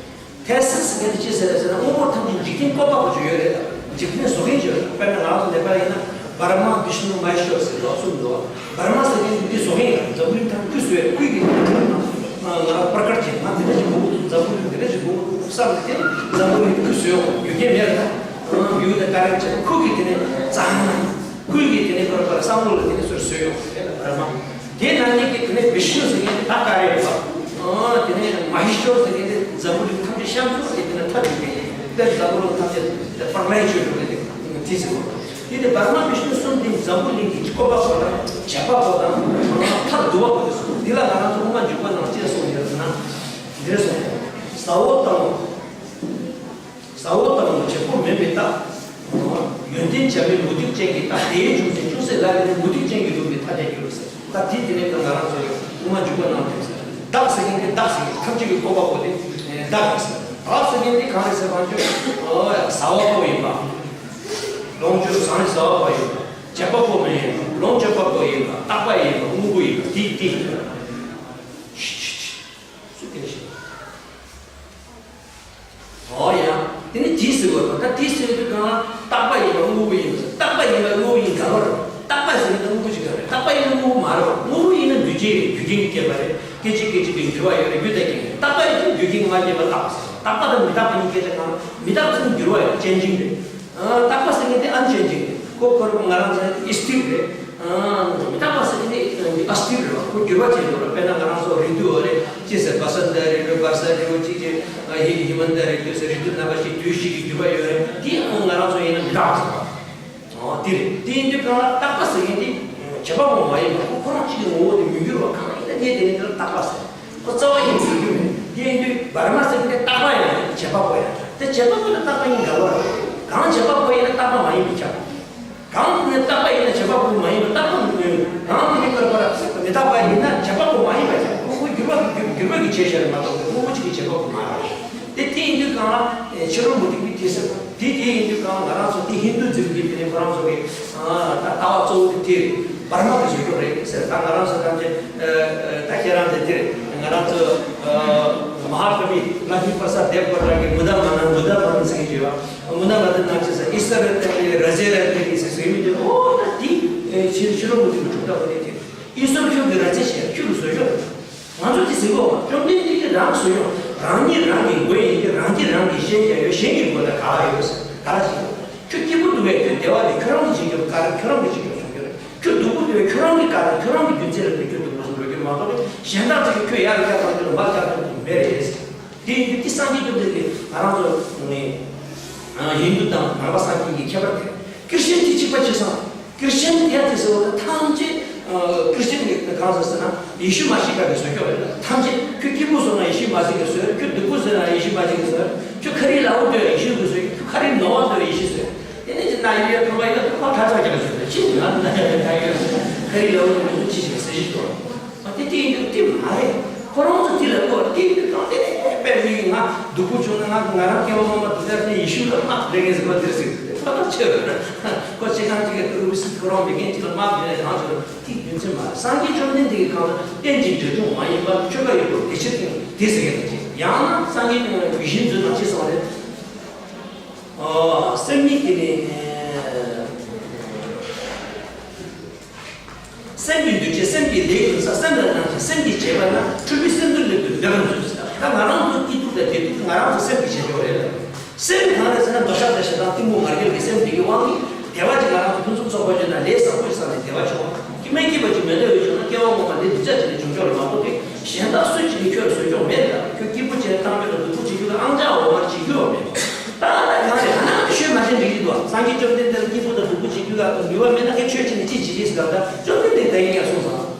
ཐེ་སིག་ཟེར་མཁན་དེ་ཅི་ཟེར་རེད་ཟེར་ན་དངོས་པོ་ཐམས་ཅད་འཇིག་རྟེན་བཀོད་པ་པོ་ཅིག་ཡོད་རེད། འཇིག་རྟེན་བཟོ་མཁན་ཅིག་ཡོད་རེད། དཔེར་ན་ང་རང་ཚོ་ནེ་པ་ལ་ཡིན་ན་བར་མ་བི་ཤ་ནུ་མ་ཧེ་ཤོར་ཟེར་འདུག་གསུངས་འདུག་བར་མ་ཟེར་མཁན་དེ་འདི་བཟོ་མཁན་ཡིན། འཛམ་བུ་གླིང་ཐམས་ཅད་ཁུ་བཟོས་ཁུ་གི་དེ་ནས་ང་པར་ཀར་བྱས་ང་དེ་འདྲ་ཞིག་དགོས། འཛམ་བུ་གླིང་དེ་འདྲ་ཞིག་དགོས་བསམ་སྟེ་འཛམ་བུ་གླིང་ཁུ་བཟོས་ཡོང་ཡོད་མཁན་མེད་རེད། ད་ཡུལ་དེ་ཀ་རེ་བྱས་ཁུ་གི་དེ་ནས་གཙང་མ་ཁུ་གི་དེ་ནས་པར་པར་བསམ་བློ་ལ་དེ་ནས་སོར་བཟོས་ཡོང་བར་མ། དེ་ནང་བཞིན་གྱི་དེ་ནས་བི་ཤ་ནུ་ཟེར་མཁན་དེ་ད་ཀ་རེ་རེད་པ། དེ་ནས་མ་ཧེ་ཤོར་ཟེར་མཁན་དེ་འཛམ་བུ་གླིང་ཐམས་ཅད་གཤམ་འཚོལ་དེ་དེ་ནས་ཐབས་ཡོད་མཁན་དེ་འཛམ་བུ་གླིང་ཐམས་ཅད་དེ་པར་ལེན་བྱེད་འགྲོ་མཁན་དེ་དེ་ཟེར་བ། དེ་ནས་བར་མ་བི་ཤ་ནུ་གསུམ་དེ་འཛམ་བུ་གླིང་གི་བཀོད་པ་པོ་དང་བྱེད་པ་པོ་དང་ཐབས་བསྡུ་བ་པོ་དེ་གསུམ་འདི་ལ་ང་རང་ཚོ་དབུ་མ་འཇུག་པ་ནང་ཅི་གསུངས་ཡོད་ཟེར་ན་འདི་རེད་གསུངས། ཟ་འོག་ལྟ་བུ། ཟ་འོག་ལྟ་བུ་བྱེད་པོ་མིན་པའི་རྟགས། ཡོན་ཏན་བྱ་མིན་མུ་སྟེགས་ཅན་གྱི་རྟགས། དེའི་རྒྱུ་མཚན་ཅུང་ཟད་ལ་ལས་ནི་མུ་སྟེགས་ཅན་གྱི་ལུགས་ཀྱི་ཐ་དད་འགྱུར་རོ་ཟེར། ད་དེ་དེ་ནས་ཀྱང་ང་རང་ཚོས་དབུ་མ་འཇུག་པ་ནང་དེ་ཟེར། བདག་ཟེར་མཁན་དེ་བདག་ཟེར་མཁན་ཐམས་ཅད་ཀྱི་བཀོད་པ་པོ་དེ་བདག་རེད་ཟེར། བདག་ཟེར་མཁན་དེ་གང་རེད་ཟེར་བ་ཅོ། ཟ་བ་པོ་ཡིན་པ། ལོངས་སྤྱོད་ཟ་ནི་ཟ་བ་པོ་ཡིན་པ། བྱེད་པ་པོ་མི་ཡིན་པ། ལོངས་སྤྱོད་པ་པོ་ཡིན་པ། རྟག་པ་ཡིན་པ། དངོས་པོ་ཡིན་པ། དེ་དེ་ཡིན་པ། སུ་དེ་ཤེས། ཨོ་ཡ། དེ་ནི་དེ་ཟེར་བ་དང་ད་དེ་ཟེར་དུས་གང་ལ་རྟག་པ་ཡིན་པ་དངོས་པོ་ཡིན་པ་རྟག་པ་ཡིན་པ་དངོས་པོ་ཡིན་ག་བར་རྟག་པ་ཟེར་ན་དངོས་པོ་ཅིག་ག་རེད། རྟག་པ་ཡིན་ན་དངོས་པོ་མ་རེད་བ། དངོས་པོ་ཡིན་ན་འདུས་བྱས་རེད། རྒྱུ་རྐྱེན་གྱིས་སྐྱེས་པ་རེད། སྐད་ཅིག་སྐད་ཅིག་གི་འགྱུར་བ་ཡོད་རེད། རྒྱུ་དང་རྐྱེན་རེད། རྟག་པ་ཡིན་ན་རྒྱུ་རྐྱེན་མ་སྐྱེས་པ་རྟག་པ་ཟེར། རྟག་པ་དང་མི་རྟག་པ་གཉིས་ཀའི་ཆ་གང་། མི་རྟག་པ་ཟེར་ན་འགྱུར་བ་ཡོད། ཅན་ཅིང་རེད། ཨ། རྟག་པ་ཟེར་མཁན་དེ་ཨན་ཅན་ཅིང་རེད། ཁོ་ཁོ་རང་ང་རང་ཚོ་ཨི་སི་ཐིར་རེད། ཨ། མི་རྟག་པ་ཟེར་མཁན་དེ་ཨ་སི་ཐིར་རེད་བ། ཁོ་འགྱུར་བ་ཅན་ཡོད་རེད། དཔེར་ན་ང་རང་ཚོ་རི་དུས་ཡོད་རེད། ཅི་ཟེར། བ་སན་ཏ་རི་དུས། བར་ས་རི་དུས། ཅིག་ཅིག་ཨ། ཧི་ཧི་མན་ཏ་རི་དུས་ཟེར། རི་དུས་རྣམ་པ་བཞི། དུས་བཞི་གི་འགྱུར་བ་ཡོད་རེད། དེ་ང་རང་ཚོ་ཡིན་ན་མི་རྟག་པ་ཟེར་བ། ཨོ། དེ་རེད། དེ་ཡིན་དུས་གང་ལ་རྟག་པ་ཟེར་མཁན་དེ་བྱེད་པ་པོ་མ་ཡིན་པ། ཁོ་ཁོ་རང་གཅིག་གི་ངོ་བོ་དེ་མི་འགྱུར་བ། གང་ཡིན་ན་དེ་དེ་ཡིན་དུས་རྟག་པ་ཟེར། ཁོ་རྩ་བ་ཡིན་མི་འགྱུར་མེད། དེ་ཡིན་དུས་བར་མ་ཟེར་མཁན་དེ་རྟག་པ་ཡང་ཡིན། བྱེད་པ་པོ་ཡང་ཡིན། དེ་བྱེད་པ་པོ་དང་རྟག་པ་གཉིས་འགལ་བ་རེད། གང་བྱེད་པ་པོ་ཡིན་ན་རྟག་པ་མ་ཡིན་པས་ཁྱབ། གང་དེ་ནི་རྟག་པ་ཡིན་ན་བྱེད་པ་པོ་མ་ཡིན་པ། རྟག་པ་མི་འདོད། གང་དེ་ནི་ཁོ་རང་མི་རྟག་པ་ཡིན་ན་བྱེད་པ་པོ་མ་ཡིན་པ་ཁྱབ། ཁོ་ཁོ་འགྱུར་བ་གི་འགྱུར་བ་གི་ཆེད་བཤད་རེད་མ་གཏོགས་ཁོ་ཁོ་གཅིག་གི་བྱེད་པ་པོ་མ་རེད། དེ་དེ་ཡིན་དུས་གང་ལ་ཕྱི་རོལ་མུ་སྟེགས་པའི་དེ་ཟེར་བ་དེ། དེ་ཡིན་དུས་གང་ང་རང་ཚོ་དེ་ཧིན་དུ་ཛིམ་གྱི་དེ་ནི་ཁོ་རང་ཚོ་གི་ད་ལྟ་བ་གཙོ་བོ་དེ་དེ་རེད། བར་མ་གི་བཟོ་ཤོག་རེད་ཟེར། ད་ང་རང་ཚོ་ཐམས་ཅད་ད་ཁྱེད་རང་དེ་དེ་རེད། ང་རང་ཚོ་མ་ཧཱ་ཀ་བི་ལ་ཤ་མི་པར་ས་དེབ་ཀོ་ཊ་གི་མུ་ད་མ་ན་མུ་ད་མ་ན་ཟེར་གྱི་ཡོད། མུ་ད་མ་ན་ན་ཅི་ས་ཨི་སར་རེ་ཏེ་རེ་ར་ཛེ་རེ་ཏེ་རེ་ཟེར་ཟེར་མི་དེ། ཨོ་ད་དེ་ཕྱི་ཕྱི་རོལ་མུ་སྟེགས་པའི་གྲུབ་མཐའ་ཁོ་ནས་དེ། ཨི་སོར་ཁྱོད་ཀྱི་ར་ཛེ་ཞེས་ཁྱོད་ཀྱི་བཟོ་ཤོག་ང་ཚོ་དེ་ཟེར་གོ། བཅོམ་ལྡན་འདས་ཀྱིས་རང་བཟོ་ཤོག་རང་ཉིད་རང་གི་མགོ་ཡིན་གྱི། རང་སྐྱེ་རང་གི་ཤན་ཀྱང་ཡོད། གཞན་གྱི་མགོ་ལ་ག་ལ་ཡོད་ཟེར། ག་ལ་ཞིག་ཡོད། ཁྱོད་སྐྱིད་པོ་འདུག་གས། ཁྱོད་བདེ་བ་དེ་ཁྱོད་རང་གིས་བྱེད་རྒྱུ་ག་རེ། ཁྱོད་རང་གིས་བྱེད་རྒྱུ་བྱུང་རྒྱུ་རེད། ཁྱོད་སྡུག་པོ་འདུག་གས། ཁྱོད་རང་གིས་ག་རེ། ཁྱོད་རང་གི་རྒྱུ་མཚན་ལ་བརྟེན་ཁྱོད་སྡུག་པོ་སུ་འགྲོ་རྒྱུ་མ་གཏོགས། གཞན་དག་ཅིག་གིས་ཁྱོད་ཡར་བཀྱག་གཏོང་རྒྱུ་དང་མར་བཀྱག་གཏོང་རྒྱུ་མེད་རེད། དེ་ཡིན་དུས་དེ་སངས་རྒྱས་བཅོམ་ལྡན་འདས་ང་རང་ཚོ་ནི་ཧིན་དུ་དང་ནང་པ་སངས་རྒྱས་ཀྱི་ཁྱད་པར་དེ། ཀྲི་སི་ཅན་དེ་གཅིག་པ་བྱས་སོང་། ཀྲི་སི་ཅན་དེ་ཡང་དེ་ཟེར་བ་ན་ཐམས་ཅད་ཀྲི་སི་ཅན་གྱི་གང་ཟེར་ཟེར་ན་ཡེ་ཤུ་མ་ཤི་ཀ་གི་བཟོ་ཤོག་རེད། ཐམས་ཅད་ཁྱོད་སྐྱིད་པོ་བཟོ་ན་ཡེ་ཤུ་མ་ཤི་ཀ་བཟོས། ཁྱོད་སྡུག་པོ་བཟོས་ན་ཡེ་ཤུ་མ་ཤི་ཀ་བཟོས། ཁྱོད་ཁ་རི་ལ་འུ་འདོད་ཡེ་ཤུ་གི་བཟོས། ཁྱོད་ཁ་རི་ནོར་བ་འདོད་ཡེ་ཤུ་བཟོས། དེ་ནས་ཅི་ན་ཡུལ་ཡ་ཐོག་མ་ཡིན་ན་ཁོ་ཁ་ཚ་རྒྱག་ཟེར་ཏེ་ཕྱིན་ན་ན་ཡ་ཁ་ཡོད་ཁ་རི་ལ་འུ་འདོད་ཅི་ཞིག་ཟེར་ཞིག་ཏོ། ཨ་དེ་དེ་ཡིན་དུས་དེ་མ་རེད། ཁོ་རང་ཚོ་དེ་ལ་ལྟོས། དེ་ཡིན་དུས་གང་དེ་ནས་དཔེ་མི་ང་སྡུག་པོ་བྱུང་ན་ང་ང་རང་སྐྱེ་བ་སྔོན་མ་དེ་ལྟར་ནས་ཡེ་ཤུ་ལ་དམག་སྤྲད་མཁན་ཟེར་བ་དེར་ཟེར་ཏེ་ཐོག་མར་ཆོས་ཁོ་ཆེ་ཁང་གཅིག་གི་ཏུ་རུ་སི་ཁོ་རང་མི་རྒན་གཅིག་ལ་དམག་སྤྲད་ནས་གང་བྱུང་དེ་རྒྱུ་མཚན་མ་རེད། སངས་རྒྱས་བཅོམ་ལྡན་འདས་ཀྱི་གང་ལ་རྟེན་ཅིང་འབྲེལ་འབྱུང་མ་ཡིན་པ་ཆོས་པ་ཡོད་དོ། དེ་ཕྱིར་དེ་ཟེར་མཁན་དེ་ཅིག་ཡང་ན་སངས་རྒྱས་ཀྱི་ཡིད་བཞིན་མཛོད་ནང་ཅི་གསུངས་རེད། ཨོ། སེམས་ཉིད་དེ་ནི། སེམས་ཀྱི་འདུ་བྱེད་སེམས་ཀྱི་ལས་ཀྱི་ས། སེམས་ལ་སྣང་ཞིང་སེམས་ཀྱི་བྱེད་པ་ན། འཁྲུལ་པའི་སེམས་འདུན་ལས་དུ་འདོད་པར་འཛོལ་ཟེར། ད་ང་རང་ཚོ་སྐྱིད་སྡུག་དང་བདེ་སྡུག་ང་རང་ཚོ་སེམས་ཀྱི་བྱེད་ཕྱོགས་རེད་ལ། སེམས་གང་རེད་ཟེར་ན་འདོད་ཆགས་དང་ཞེ་སྡང་གཏི་མུག་ང་རྒྱལ་གྱི་སེམས་འདི་གི་དབང་གིས་བདེ་བ་ཅིག་ང་རང་ཚོ་ཕུན་སུམ་ཚོགས་པ་བྱུང་ན་ལས་བཟང་པོ་ཞིག་བསགས་ནས་བདེ་བ་བྱུང་བ། ཁྱི་མ་སྐྱིད་པ་ཅིག་མེ་མདའ་ཡོད་བྱུང་ན་སྐྱེ་བ་སྔོན་མ་ལས་སྡུག་ཅག་ཅིག་ལས་བྱུང་ཆོག་ལ་མ་གཏོགས་ཏེ་གཞན་དག་སུ་གཅིག་གིས་ཁྱོད་ལ་བཟོད་ཕྱོགས་མེད་ལ། ཁྱོད་སྐྱིད་པོ་བྱས་བཏང་རྒྱུ་དང་སྡུག་པོ་བྱེད་རྒྱུ་ལ་ཨང་ཅག་འོ་མ་བྱེད་རྒྱུ་ཡོད་མེད། ད་ལྟ་གང་རེད། ཨ་ནམ་ཤོད་མ་བྱེད་འགྲིག་གི་འདུག་སངས་རྒྱས་བཅོམ་ལྡན་འདས་ལ་སྐྱིད་པོ་དང་སྡུག་པོ་བྱེད་རྒྱུ་ལ་ནུས་པ་མེད་ན་ཁྱོད་ཆོས་བྱེད་ནས་ཅི་བྱེད་ཀྱི་ཟེར་ལབ་ད་བཅོམ་ལྡན་འདས་ད་ཡིན་ཡང་གསུངས་སོང་།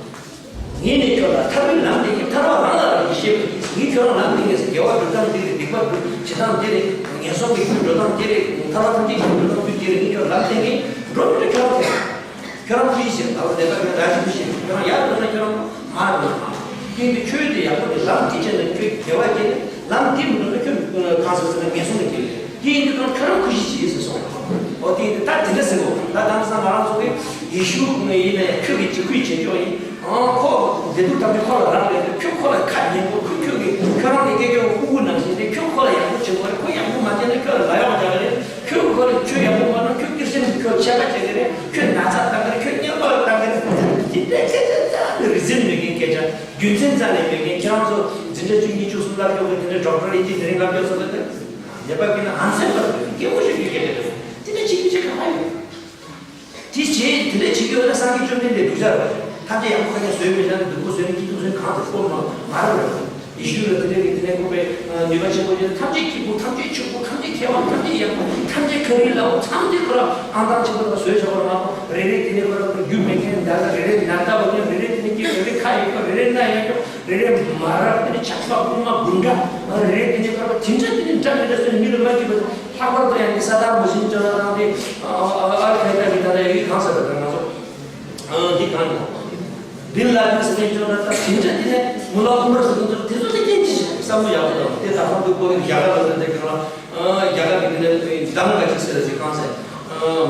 ངས་ནི་ཁྱོད་ལ་ཐར་པའི་ལམ་སྟོན་གྱི། ཐར་པ་རང་ལ་རང་གིས་ཤེས་པར་གྱིས། ངས་ཁྱོད་རང་ལམ་སྟོན་གྱི་ཟེར། དགེ་བ་སྒྲུབ་དང་འདི་རེད། སྡིག་པ་སྒྲུབ་བྱེད་སྟངས་འདི་རེད། ངན་སོང་གི་རྒྱུར་འགྲོ་སྟངས་འདི་རེད། ཐར་པ་ཐམས་ཅད་ཀྱི་འགྲོ་སྟངས་ཚུལ་འདི་རེད། ངས་ཁྱོད་ལམ་སྟོན་གྱི་འགྲོ་མི་འགྲོ་ཁྱོད་རང་ཐེ། ཁྱོད་རང་ཁུ་ཡི་ཞིག་ད་བར་ལས་ཀ་ཁྱོད་རང་ར་ཞིག་ཁུ་ཞིག་ཁྱོད་རང་ཡར་འགྲོ་ན་ཁྱོད་རང་མར་འགྲོ་ན་མར། ཁྱེད་ཀྱི་ཆོས་དེ་ཡག་པོ་དེ་ལམ་དེ་བྱས་ན་ཁྱོད་དགེ་བ་སྐྱེ་ནས་ལམ་དེ་མི་འགྲོ་ན་ཁྱོད་གང་ཟེར་ཟེར་ན་ངན་སོང་ལ་སྐྱེ་གི་རེད། དེ་ཡིན་དུས་ཀྱང་ཁྱོད་རང་ཁུ་ཞིག་བྱེད་ཟེར་སོང་། འོ་དེ་ཡིན་དུས་ད་དེ་འདྲ་ཟེར་གོ། ད་དེང་སང་ང་རང་ཚོ་གི་ཡེ་ཤུ་ཡིན་ན་ཡང་ཁྱོད་ཀྱི་ཅི་ཁུ་བྱེད་ཆོག་ཡིན། ཨང་ཁོ་བདེ་སྡུག་ཐམས་ཅད་ཁོ་ལ་རག་ལས་ཏེ་ཁྱོད་ཁོ་ལ་ཁ་ཉན་གོ། ཁོ་ཁྱོད་ཀྱི་ཁྱོད་རང་གི་སྐད་ཆ་ཧུ་ཧུ་ནང་བཞིན་ཏེ་ཁྱོད་ཁོ་ལ་ཡག་པོ་བྱེད་དགོས་རེད། ཁོ་ཡག་པོ་མ་བྱས་ན་ཁྱོད་ལ་ལ་ཡག་རྒྱག་གི་རེད། ཁྱོད་ཁོ་ལ་ཁྱོད་ཡག་པོ་མ་གནང་ཁྱོད་ཀིར་ཤན་ཁྱོད་ཆད་པ་བྱེད་གི་རེད། ཁྱོད་ན་ཚ་བཏང་གི་རེད། ཁྱོད་གཉན་པ་བཏང་གི་རེད། དེ་འདྲ་སྐད་ཆ་ཙག་ནི་རི་ཟིན་མེད་མཁན་སྐད་ཆ། རྒྱུ་མཚན་རྩ་ནས་མེད་མཁན། ཁྱེད་རང་ཚོ་འཛིན་གྲྭ་བཅུ་གཉིས་བཅུ་གསུམ་སློབ་སྦྱོང་གི་དེ་འདྲའི་ཌོག་ཊར་ཨེ་ཅི་དེ་རིང་སློབ་སྦྱོང་སོགས་ལ་དེ་ཉེས་པ་ཀིན་ན་ཨང་སེམས་པར་སྐྱེ་བོ་ཞིག་གི་སྐད་ཆ་རེད། དེ་འདྲ་བྱེད་རྒྱུ་ཅིག་ག་ཡོད། དེ་བྱེད་དེ་འདྲ་བྱེད་རྒྱུ་ཡོད་ན་སངས་རྒྱས་བཅོམ་ལྡན་འདས་སྡུག་ཅག་རེད། ཐམས་ཅད་ཡག་པོ་ཁ་ཉན་བཟོས་མེད་ན་སྡུག་པོ་བཟོས་ནས་སྐྱིད་སྡུག་བཟོས་གང་དུ་སྤོབས་མ་མ་རབས་རེད། ཡེ་ཤུ་ལ་དེ་འདྲ་གི་དེ་འདྲ་ཁོ་པའི་ནུས་པ་ཆེན་པོ་ཡོད་ན་ཐམས་ཅད་སྐྱིད་པོ་ཐམས་ཅད་ཕྱུག་པོ་ཐམས་ཅད་མཁས་པ་ཐམས་ཅད་ཡག་པོ་ཐམས་ཅད་ཁ་རི་ལ་འོ་ཐམས་ཅད་ཁོ་རང་ཨང་དང་ཆེན་པོ་དང་བཟོས་བཞག་པ་མ་གཏོགས་རེ་རེ་དེ་ནས་ཁོ་རང་རྒྱུ་མེད་མཁན་འདྲ་ལ་རེ་རེ་ནད་ལྟ་བུ་མཁན་རེ་རེ་དེ་ནས་སྐྱིད་རེ་རེ་ཁ་ཡོད་པ་རེ་རེ་སྣ་ཡོད་ཀྱང་། རེ་རེ་མ་རབས་དེ་ནི་ཆགས་པ་དབུ་མ་དགུ་འདྲ། རེ་རེ་དེ་ནི་བར་པ་དེ་འདྲ་དེ་ནི་འདྲ་མི་འདྲ་ཟེར་མི་ལ་མ་སྐྱིད་པ། ལྷག་པར་དུ་ཡང་འདི་ས་དར་མོ་བཞིན་ཅོ་ན་རང་དེ་ཨ་ཁ་ཡ་ད་གི་ད་ད་ཡི་གང་ཟེར་བ་ད་ང་ཚོ་འདི་གང་ཡིན། བིན་ལ་དིན་ཟེར་མཁན་ཅོ་ན་ད་དེ་འདྲ་དེ་ནི་མུ་ལ་ཨུ་མར་ཟེར་མཁན་ཅོ་ན་དེ་ཚོ་དེ་སྐྱེ་ཅི་ཞིག་བསམ་བློ་ཡག་པོ་དང་དེ་ད་ཧང་དུ་གོ་གི་རྒྱ་གར་ལ་ཟེར་དེ་གང་ལ། རྒྱ་གར་གྱི་དེ་ནས་གདམ་ག་ཅིག་ཟེར་ལ་ཅིག་གང་ཟེར།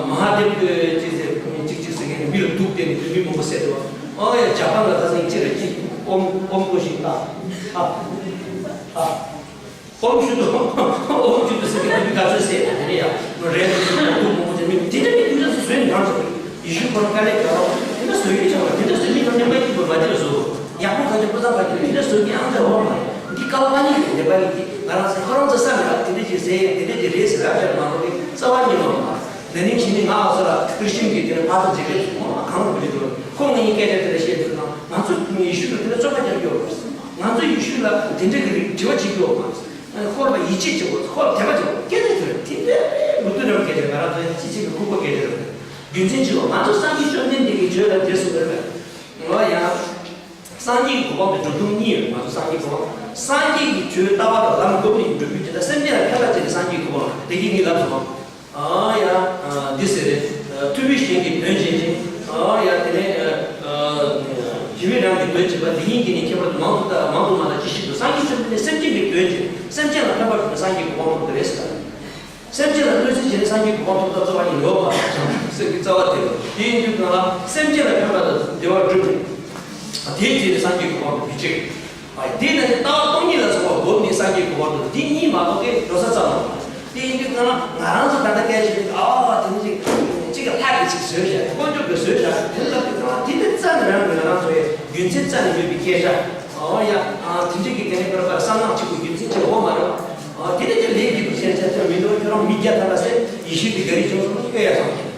མ་ཧཱ་དེབ་ཀྱི་ཅིག་ཟེར་ཅིག་ཅིག་ཟེར་མཁན་མི་ལ་སྡུག་དེ་ནི་མི་མང་པོ་ཟེར་འདུག་ཨོ་ཡ་ཇ་པན་ལ་ད་སེང་ཅི་རེད་ཅིག་ཨོམ་ཨོམ་ཀོ་ཞིག་ཨ་ཨ་ཨ་ཨོམ་ཞུ་དུ་ཨོམ་ཞུ་དུ་ཟེར་མཁན་མི་ག་ཚོད་ཟེར་དེ་ནས་ཡ་རེད་སྡུག་མང་པོ་ཟེར་མི་དེ་འདྲ་མི་དེ་འདྲ་ཟེར་བཟོས་ནས་གང་ཟེར་ཡེ་ཤུ་ཁོ་རང་དཀའ་ལས་ཁག་པོ་དེ་འདྲ་བཟོས་ཡོད་ཀྱང་བ་དེ་འདྲ་ཟེར་མི་ཁོ་ནས་མ་སྐྱིད་པ་མ་དེ་ལ་བཟོ་ཡག་པོ་ག་ཅིག་པོ་ཙམ་ག་ཅིག་དེ་འདྲ་བཟོས་མཁན་ཨང་ཚ་འོ་མ་རེད། དེ་སྐལ་བ་གཉིས་ཀྱི་ནད་པ་ཡིན་གྱི། ང་རང་ཚོ་ཁོ་རང་ཚོ་བསམ་ཡག་དེ་འདྲ་ཅིག་ཟེར་ཡག་དེ་འདྲ་ཅིག་རེད་ཟེར་ཡག་ཅིག་མ་གཏོགས་ཀྱི་རྩ་བ་ཉིད་མ་རེད། ན་ནིང་གཞེས་ནིང་ང་ཨ་ས་ལ་ཀིར་ཤིན་གྱི་དེ་ནས་ཕ་ཚོ་མཇལ་ཁ་སོང་། གང་རུང་བུ་ལི་དུ་ཁོ་ང་གཉིས་སྐད་ཆ་དེ་འདྲ་བཤད་དུས་ན། ང་ཚོ་ཡེ་ཤུ་ལ་དེ་འདྲ་བཙོན་ཁ་རྒྱག་རྒྱུ་ཡོད་མ་རེད། ང་ཚོ་ཡེ་ཤུ་ལ་དེ་འདྲ་གི་རིགས་དྲི་བ་བྱེད་རྒྱུ་ཡོད་མ་རེད། ཁོ་ལ་ཡིད་ཆེས་བྱེད་དགོས། ཁོ་ལ་དད་པ་བྱེད་དགོས། སྐད་ཆ་དེ་རེད། དེ་འདྲ་མི་དུ་རམ་སྐད་ཆ། ང་རང་ཚོ་ཡང་ཅི་ཅིག་གི་ཁུག་པ་སྐད་ཆ་རེད། རྒྱུ་མཚན་ཅི་ལ་ང་ཚོ་སངས་རྒྱས་བཅོམ་ལྡན་འདས་ཀྱི་ཆོས་ལ་དེ་གསུངས་པ་རེད། ང་ཡང་སངས་རྒྱས་ཀྱི་གོ་འཕང་དེ་འགྲོ་དོན་གཉིས་ཡོད། ང་ཚོ་སངས་རྒྱས་གོ་འཕང་། སངས་རྒྱས་ཀྱི་ཆོས་ལྟ་བ་དང་ལམ་བསྒོམས་ནས་འགྲོ་རྒྱུ་དེ་དག་སེམས་ཅན་ལ་ཕན་པ་བྱས་ནས་སངས་རྒྱས་ཀྱི་གོ་འཕང་། དེ་གི་ངས་ལབ་སོང་། ཨ་ཡ། འདི་ཟེར་རེད། ཐུབ་པའི་གཞན་གྱི་དོན་བྱེད་ཅིང་། ཨ་ཡ། དེ་ནས་ཞི་བའི་རང་གི་དོན་བྱེད་པ་འདི་གཉིས་ཀྱིས་ནི་ཁྱད་པར་དུ་མང་དུ་བལྟ། མང་དུ་མ་བལྟ་ཅི་ཞིག་ཏུ། སངས་རྒྱས་བཅོམ་ལྡན་འདས་སེམས་ཅན་གྱི་དོན་བྱེད། སེམས་ཅན་ལ་ཕན་པར་བྱེད་པ་སངས་རྒྱས་ཀྱི་གོ་འཕང་ཐོབ་པ་རེད་ཟེར། སེམས་ཅན་ལ་གནོད་འཚེ་བྱས་ནས་སངས་རྒྱས་ཀྱི་གོ་འཕང་ཐོབ་ཐབས་རྩ་བ་ཉིད་ཡོད་མ་རེད། སེམས་ཀྱི་རྩ་བ་དེ་རེད། དེ་ཡིན་དུས་གང་ལ་སེམས་ཅན་ལ་ཕན་པ་དང་བདེ་བ་བསྒྲུབས་ནས། དེའི་རྗེས་ནས་སངས་རྒྱས་ཀྱི་གོ་འཕང་དུ་བྱེད། དེས་ན་ནི་ལྟ་བ་སྟོང་ཉིད་ལ་སོགས་པ་བསྒོམས་ནས་སངས་རྒྱས་ཀྱི་གོ་འཕང་དུ། འདི་གཉིས་མ་གཏོགས་ཀྱི་འགྲོ་ས་རྩ་བ་མ་རེད། དེ་ཡིན་དུས་གང་ལ་ང་རང་ཚོ་ད་ལྟ་སྐད་ཆ་དེ། ཨ་དེ་ནི་ཅིག་ཅིག་གི་ལྷ་གིས་ཅིག་བཟོས་བཞག་དཀོན་མཆོག་གིས་བཟོས་བཞག་དེ་ལབ་དུས་གང་ལ་དེ་འདྲ་རྩ་ནས་རང་གིས་ང་རང་ཚོ་ཡི་རྒྱུ་མཚན་རྩ་ནས་མེད་པའི་སྐད་ཆ། ཨོ་ཡ། ཨ་དེ་འདྲ་གི་དེ་ནས་པར་པར་བསམ་ནག་གཅིག་པུ་རྒྱུ་མཚན་ཆེ་བོ་མ་རེད། ཨ་དེ་ནས་ཀྱང་ལས་ཀྱི་དུས་ཆེན་ཆེ་ཆེ་མི་འདུག་ཁྱོད་རང་མི་བརྒྱ་ཐམ་པ་ཟེར་ཡེ་ཤུ་གི་ག་རེ་བྱུང་སོང་སྐྱོ་ཡ་སོང་།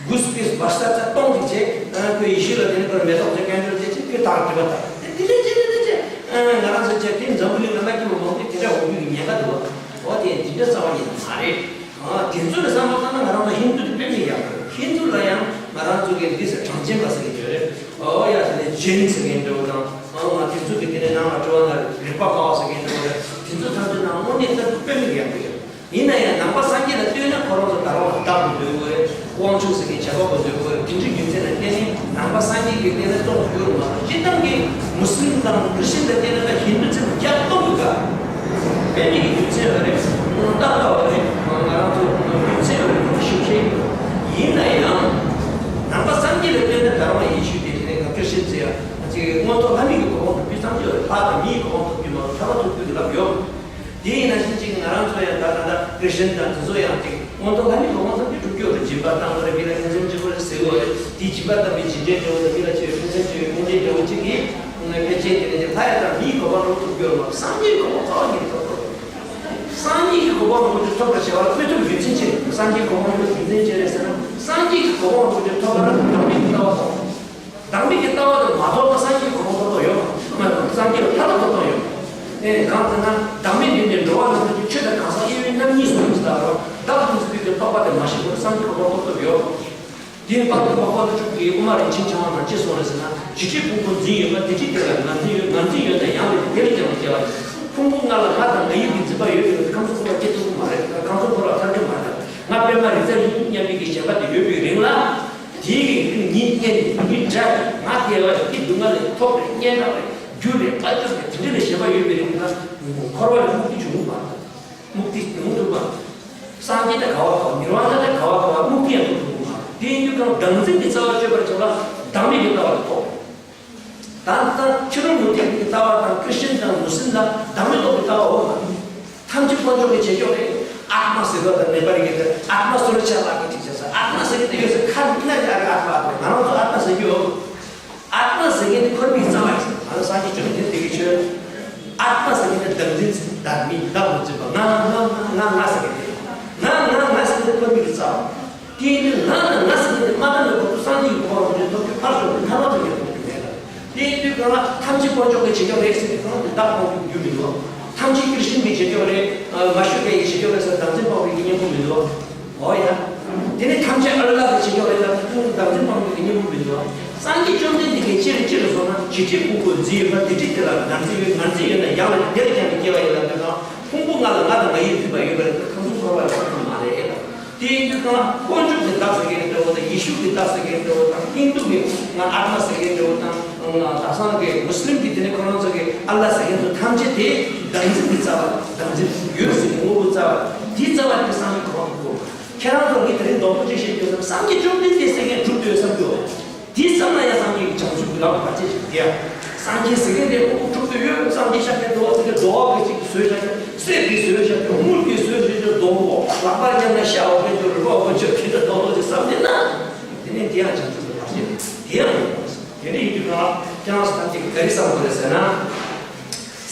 གུས་པས་བར་ས་ཚ་གཏོང་གི་བྱས། ཁོས་ཡེ་ཤུ་ལ་དེ་ནས་ཁོར་མེ་ཏོག་ཅན་སྐད་འབོད་བྱས་ཅིག་ཁོས་དག་སྒྲིབ་པ་དག་དེ་དེ་ལས་ཅི་དེ་ལས་ཅི། ང་རང་ཚོ་བྱས་དེ་འཛམ་བུ་གླིང་ལ་མ་སྐྱིད་པ་མང་པོ་དེ་འདྲ་འོང་རྒྱུ་གི་ཉེན་ཁ་འདུག་བ། འོ་དེ་འདི་འདྲ་རྩ་བ་ཉིད་མ་རེད། ཨ་དེ་ཚོ་ལ་བསམ་བློ་བཏང་ན་ང་རང་ཚོ་ཧིན་དུ་དེ་དཔེ་མི་ཡག་པོ་རེད། ཧིན་དུ་ལ་ཡང་ང་རང་ཚོ་གི་འདི་ཟེར་གྲངས་ཅན་པ་ཟེར་གི་ཡོད་རེད། འོ་ཡ་དེ་ནས་ཇེན་ཟེར་མཁན་འདྲ་བོ་དང་། ཨ་ང་དེ་ཚོ་གི་དེ་ནས་ནང་ལ་འགྲོ་བ་ན་རིག་པ་དཀའ་བ་ཟེར་མཁན་འདྲ་བོ་རེད། དེ་ཚོ་ཐམས་ཅད་ནང་དངོས་གནས་ལྟར་དུ་དཔེ་མི་ཡག་པོ་ཡོད། ཡིན་ན་ཡང་ནང་པ་སངས་རྒྱས་ལ་ལྟོས་ན་ཁོ་རང་ཚོ་བདག་རང་ལ་བདག་པོ་འདོད་དགོས་རེད། དབང་ཕྱུག་ཟེར་མཁན་བྱ་བ་པོ་འདོད་དགོས་རེད། དེ་འདྲའི་རྒྱུ་མཚན་ལ་བརྟེན་ནས་ནང་པ་སངས་རྒྱས་ཀྱི་ལྟས་ན་ཏོག་ཙམ་ཡོད་རུང་མ་གཏོགས་སྤྱིར་བཏང་གི་མུ་སི་ལིམ་དང་ཁྲི་སི་ཅན་ལ་བལྟས་ན་ད་ཧིན་དུ་ཚན་རྒྱབ་གཏོང་གི་ག་དཔེ་མེད་ཀྱི་རྒྱུ་མཚན་ཡོད་རེད། ཏག་ཏག་ཡོད་རེད། ང་རང་ཚོ་རྒྱུ་མཚན་ཡོད་རེད་ཤུགས་ཆེ། ཡིན་ན་ཡང་ནང་པ་སངས་རྒྱས་ལ་ལྟོས་ན་ད་རུང་ཡེ་ཤུ་དེ་དེ་ནས་ཁྲི་སི་ཅན་ཟེར་ཡ་ཅིག་མངོན་མཐོ་ལྷ་མི་གི་གོ་འཕང་ཐོབ་རྒྱུ་བསམ་གྱི་ཡོད་རེད། ལྷ་དང་མིའི་གོ་འཕང་ཐོབ་རྒྱུ་མ་གཏོགས་ཐར་པ་ཐོབ་རྒྱུ་གི་ལམ་ཡོད། དེ་ཡིན་ན་ཕྱིན་ཅིག་ང་རང་ཚོ་ཡང་ད་ད་ལྟ་ཁྲི་སི་ཅན་དང་དེ་ཚོ་ཡང་ཅིག་མངོན་མཐོ་ལྷ་མིའི་གོ་འཕང་ཐོབ་རྒྱུ་སྒྲུབ་ཀྱི་ཡོད་རེད། སྦྱིན་པ་བཏང་དགོས་རེད། མི་ལ་ངན་སེམས་ཅི་དགོས་རེད་ཟེར་དགོས་རེད། དེའི་སྦྱིན་པ་བཏང་བའི་རྗེས་དྲན་འདྲ་བོ་དང་མི་ལ་བྱས་པའི་ཕན་སེམས་བྱས་པའི་དངོས་འབྲེལ་འདྲ་བོ་གཅིག་གིས་ཕལ་ཆེར་དེ་ནས་ཅིག་ལྷ་ཡི་དང་མིའི་གོ་འཕང་རོགས་ཐོབ་རྒྱུ་ཡོད་མ་གཏོགས་སངས་རྒྱས་ཀྱི་གོ་འཕང་རྩ་བ་ཉིད་ཐོབ་ཐུབ། སངས་རྒྱས་ཀྱི་གོ་འཕང་རོགས་ཀྱི་ཐོབ་པར་བྱ་བ་ལ་དངོས་ཐོབ་རྒྱུ་མཚན་ཅི་རེད། སངས་རྒྱས་གོ་འཕང་རོགས་རྒྱུ་མཚན་ཅི་རེད་ཟེར་ན། སངས་རྒྱས་ཀྱི་གོ་འཕང་རོགས་ཀྱི་ཐོབ་པར་དམ་པའི་ལྟ་བ་དང་། དམ་པའི་གི་ལྟ་བ་དེ་མ་ཐོབ་ན་སངས་རྒྱས་གོ་འཕང་ཐོབ་ཐབས་ཡོད་མ་རེད། སངས་རྒྱས་ལ་ཐར་པ་ཐོབ་ཐབས་ཡོད་མ་རེད། ཨེ་གང་ཟེར་ན་བདག་མེད་འདྲེན་པའི་འགྲོ་བ་རྣམས་ཀྱི་ཆོས་དང་གང་ཟག་དབྱེ་བའི་རྣམ་གཉིས་སུ་ཡིན་ལྟར་རོ། བདག་ཏུ་འཛིན་པའི་གི་རྟོག་པ་དེ་མ་ཞིག་པར་སངས་རྒྱས་གོ་འཕང་ཐོབ་ཐབས་ཡོད་མ་རེད། དེ་ནི་དཔལ་ལྡན་འཕགས་པ་ཀླུ་སྒྲུབ་ཀྱིས་དབུ་མ་རིན་ཆེན་འཆང་བ་ནང་ཅི་གསུངས་རེད་ཟེར་ན། བྱིས་ཁྲིའི་ཕུང་པོ་འཛིན་ཡོད་པ་དེ་ཁྲིད་དེ་ལ་ངར་འཛིན་ཡོད། ངར་འཛིན་ཡོད་ན་ཡང་ལས་དེ་ལས་ཀྱང་སྐྱེ་བ་ཡིན། ཕུང་པོ་ལྔ་ལ་ང་དང་ང་ཡིན་གྱི་འཛིན་པ་ཡོད་པའི་ཁམས་གསུམ་འཁོར་བ་སྐྱེ་ཐུབ་ཀྱི་མ་རེད། ཁམས་གསུམ་འཁོར་བ་ཐར་གྱི་མ་རེད། ང་པད་མ་རི་རྩེར་ཡིན་སྙམ་པའི་གི་ཞེན་པ་དེ་ཡོད་པའི་རིང་ལ། དེའི་གི་ཉིད་རྙེད་ནས་ཉིད་འདྲ་ང་སྐྱེ་བ་རེད། དེ་སྡུག་བསྔལ་ལས་ཐོབ་རེད། རྙེད་པ་རེད། རྒྱུ་རེད། ཨ་ཅོ་རེད། དེ་འདྲ་ལས་ཞེན་པ་ཡོད་པའི་རིང་ལ་འཁོར་བ་ལས་མུ་སྟེགས་བྱུང་གི་མ་རེད། མུ་སྟེགས་ཡོང་ཐུབ་པ། སངས་རྒྱས་དེ་ག་བ་ག་བ། ནིར་ཝ་ཎ་དེ་ག་བ་ག་བ། མུ་སྟེགས་ཡང་ཐུབ་ཐུབ་མ་རེད། དེ་ཡིན་དུས་གང་བདག་འཛིན་གྱི་རྩ་བ་གཅོད་པར་བྱ་བ་ལ་བདག་མེད་ཀྱི་ལྟ་བ་ལ་ཐོབ། ད་ལྟ་ཕྱི་རོལ་མུ་སྟེགས་ཀྱི་ལྟ་བ་དང་ཀྲི་སི་ཅན་དང་མུ་སི་ལིམ་ལ་བདག་མེད་རྟོགས་པའི་ལྟ་བ་འོང་མ་རེད། ཐམས་ཅད་དཀོན་མཆོག་གི་བྱེད་ཕྱོགས་རེད། ཨཱཏྨ་ཟེར་བ་དང་ནེ་པ་ལི་གི་དེ་ཨཱཏྨ་སུ་ར་ཆ་ལ་གི་ཅིག་བྱས་ས། ཨཱཏྨ་ཟེར་གི་དེ་ཡོད་ས་ཁ་ནི་ཨཱཏྨ་ཟེར་གི་ཡོད། ང་རང་ཚོ་ཨཱཏྨ་ཟེར་གི་ཡོད། ཨཱཏྨ་ཟེར་མཁན་དེ་འཁོར་བའི་རྩ་བ་ཡིན། ང་ཚོ་སངས་རྒྱས་བཅོམ་ལྡན་འདས་ཀྱི་ཆོས། ཨཱཏྨ་ཟེར་མཁན་དེ་བདག་འཛིན་བདག་མེད་བདག་མི་འཛིན་པ། ང་ང་ང་ང་ང་ཟེར་མཁན་དེ། ང་ང་ང་ཟེར་མཁན་དེ་འཁོར་བའི་རྩ་བ། དེ་ཡིན་དུས་ང་ང་ང་ཟེར་མཁན་དེ་མ་བཏང་བའི་བར་དུ་སངས་རྒྱས་ཀྱི་གོ་འཕང་རང་བཞིན་ཐོབ་རྒྱུ་ཕར་ཞོག་གི་ཐར་པ་ཐོབ་རྒྱུ་ཐོབ་རྒྱུ་མེད་ལ། དེ་ཡིན་དུས་གང་ལ་ཐམས་ཅད་དཀོན་མཆོག་གི་བྱེད་ཕྱོགས་རེད་ཟེར་ཏེ་གང་དེ་བདག་སྤོང་རྒྱུ་རྒྱུ་མི་འདུག་ཐམས་ཅད་ཀྲི་སི་ཅན་གྱི་བྱེད་ཕྱོགས་རེད། མ་ཞུ་བའི་བྱེད་ཕྱོགས་རེད་ཟེར་བདག་འཛིན་སྤོང་བའི་གི་གཉེན་པོ་མི་འདུག་འོ་ཡ། དེ་ནས་ཐམས་ཅད་ཨལ་ལཱ་གི་བྱེད་ཕྱོགས་རེད་ལ་ཐུགས་བདག་འཛིན་སྤོང་བའི་གི་གཉེན་པོ་མི་འདུག་སངས་རྒྱས་བཅོམ་ལྡན་འདས་ཀྱིས་ཅི་རེད་ཅི་རེད་ཟེར་ན། བྱིས་ཁྲིའི་ཕུང་པོ་འཛིན་ཡོད་པ་དེ་ཁྲིད་དེ་ལ་ངར་འཛིན་ཡོད། ངར་འཛིན་ཡོད་ན་ཡང་ལས་དེ་ལས་ཀྱང་སྐྱེ་བ་ཡིན་ལ། དེ་དང་ཕུང་པོ་ལྔ་ལ་ང་དང་ང་ཡི་འཛིན་པ་ཡོད་པ་རེད། ཁམས་གསུམ་འཁོར་བ་ལ་ཐར་ཐུབ་མ་རེད། དེ་ཡིན་དུས་གང་དཀོན་མཆོག་གི་བདག་ཟེར་མཁན་འདྲ་བོ་དང་། ཡེ་ཤུ་གི་བདག་ཟེར་མཁན་འདྲ་བོ་དང་། ཧིན་དུ་གི་ང་ཨཱཏྨ་ཟེར་མཁན་འདྲ་བོ་དང་། དེང་སང་གི་མུ་སི་ལིམ་གི་དེ་ནས་ཁོ་རང་ཚོ་གི་ཨལ་ལཱ་ཟེར་མཁན་ཚོ་ཐམས་ཅད་དེ་བདག་འཛིན་གྱི་རྩ་བ། བདག་འཛིན་ཡོད་ཟེར་གྱི་དངོས་པོའི་རྩ་བ། དེའི་རྩ་བ་དེ་སངས་རྒྱས་གོ་འཕང་དགོས། ཁྱེད་རང་ཚོ་ངས་དེ་རིང་རྡོག་པོ་གཅིག་བཤད་རྒྱུ་བསམ། སངས་རྒྱས་བཅོམ་ལྡན་འདས་ཟེར་མཁན་གྲུབ་འདུག་བསམ་རྒྱུ། དེ་བསམ་ན་ཡང་སངས་རྒྱས་ཀྱི་བྱང་ཆུབ་ཀྱི་ལམ་བར་ཆད་ཅིག་དེ་ཡང་། སངས་རྒྱས་ཟེར་མཁན་དེ་དངོས་པོ་གྲུབ་ཏུ་ཡོད། སངས་རྒྱས་ཤཱཀྱ་ཐུབ་པ་ཟེར་མཁན་རྡོ་བ་གི་ཅིག་བཟོས་བཞག་གི། གསེར་གྱིས་བཟོས་བཞག་གི། དངུལ་གྱིས་བཟོས་བཞག་གི། སྡོང་པོ་ལག་པར་བརྒྱབ་ན་ཤ་འོ་མཁན་དུ་རུས་པ་འོ་མཁན་ཆོས་དེ་འདྲ་རྡོག་རྡོག་ཅིག་བསམ་དེ་ན། དེ་ནས་དེ་ཡང་བྱང་ཆུབ་ཀྱི་བར་ཆད་དེ་ཡང་ཡོད་པ་རེད། དེ་འདྲ་ཡིན་དུས་གང་ཁྱེད་རང་ཚོ་ཐམས་ཅད་ཀྱིས་ག་རེ་བསམ་དགོས་རེད་ཟེར་ན།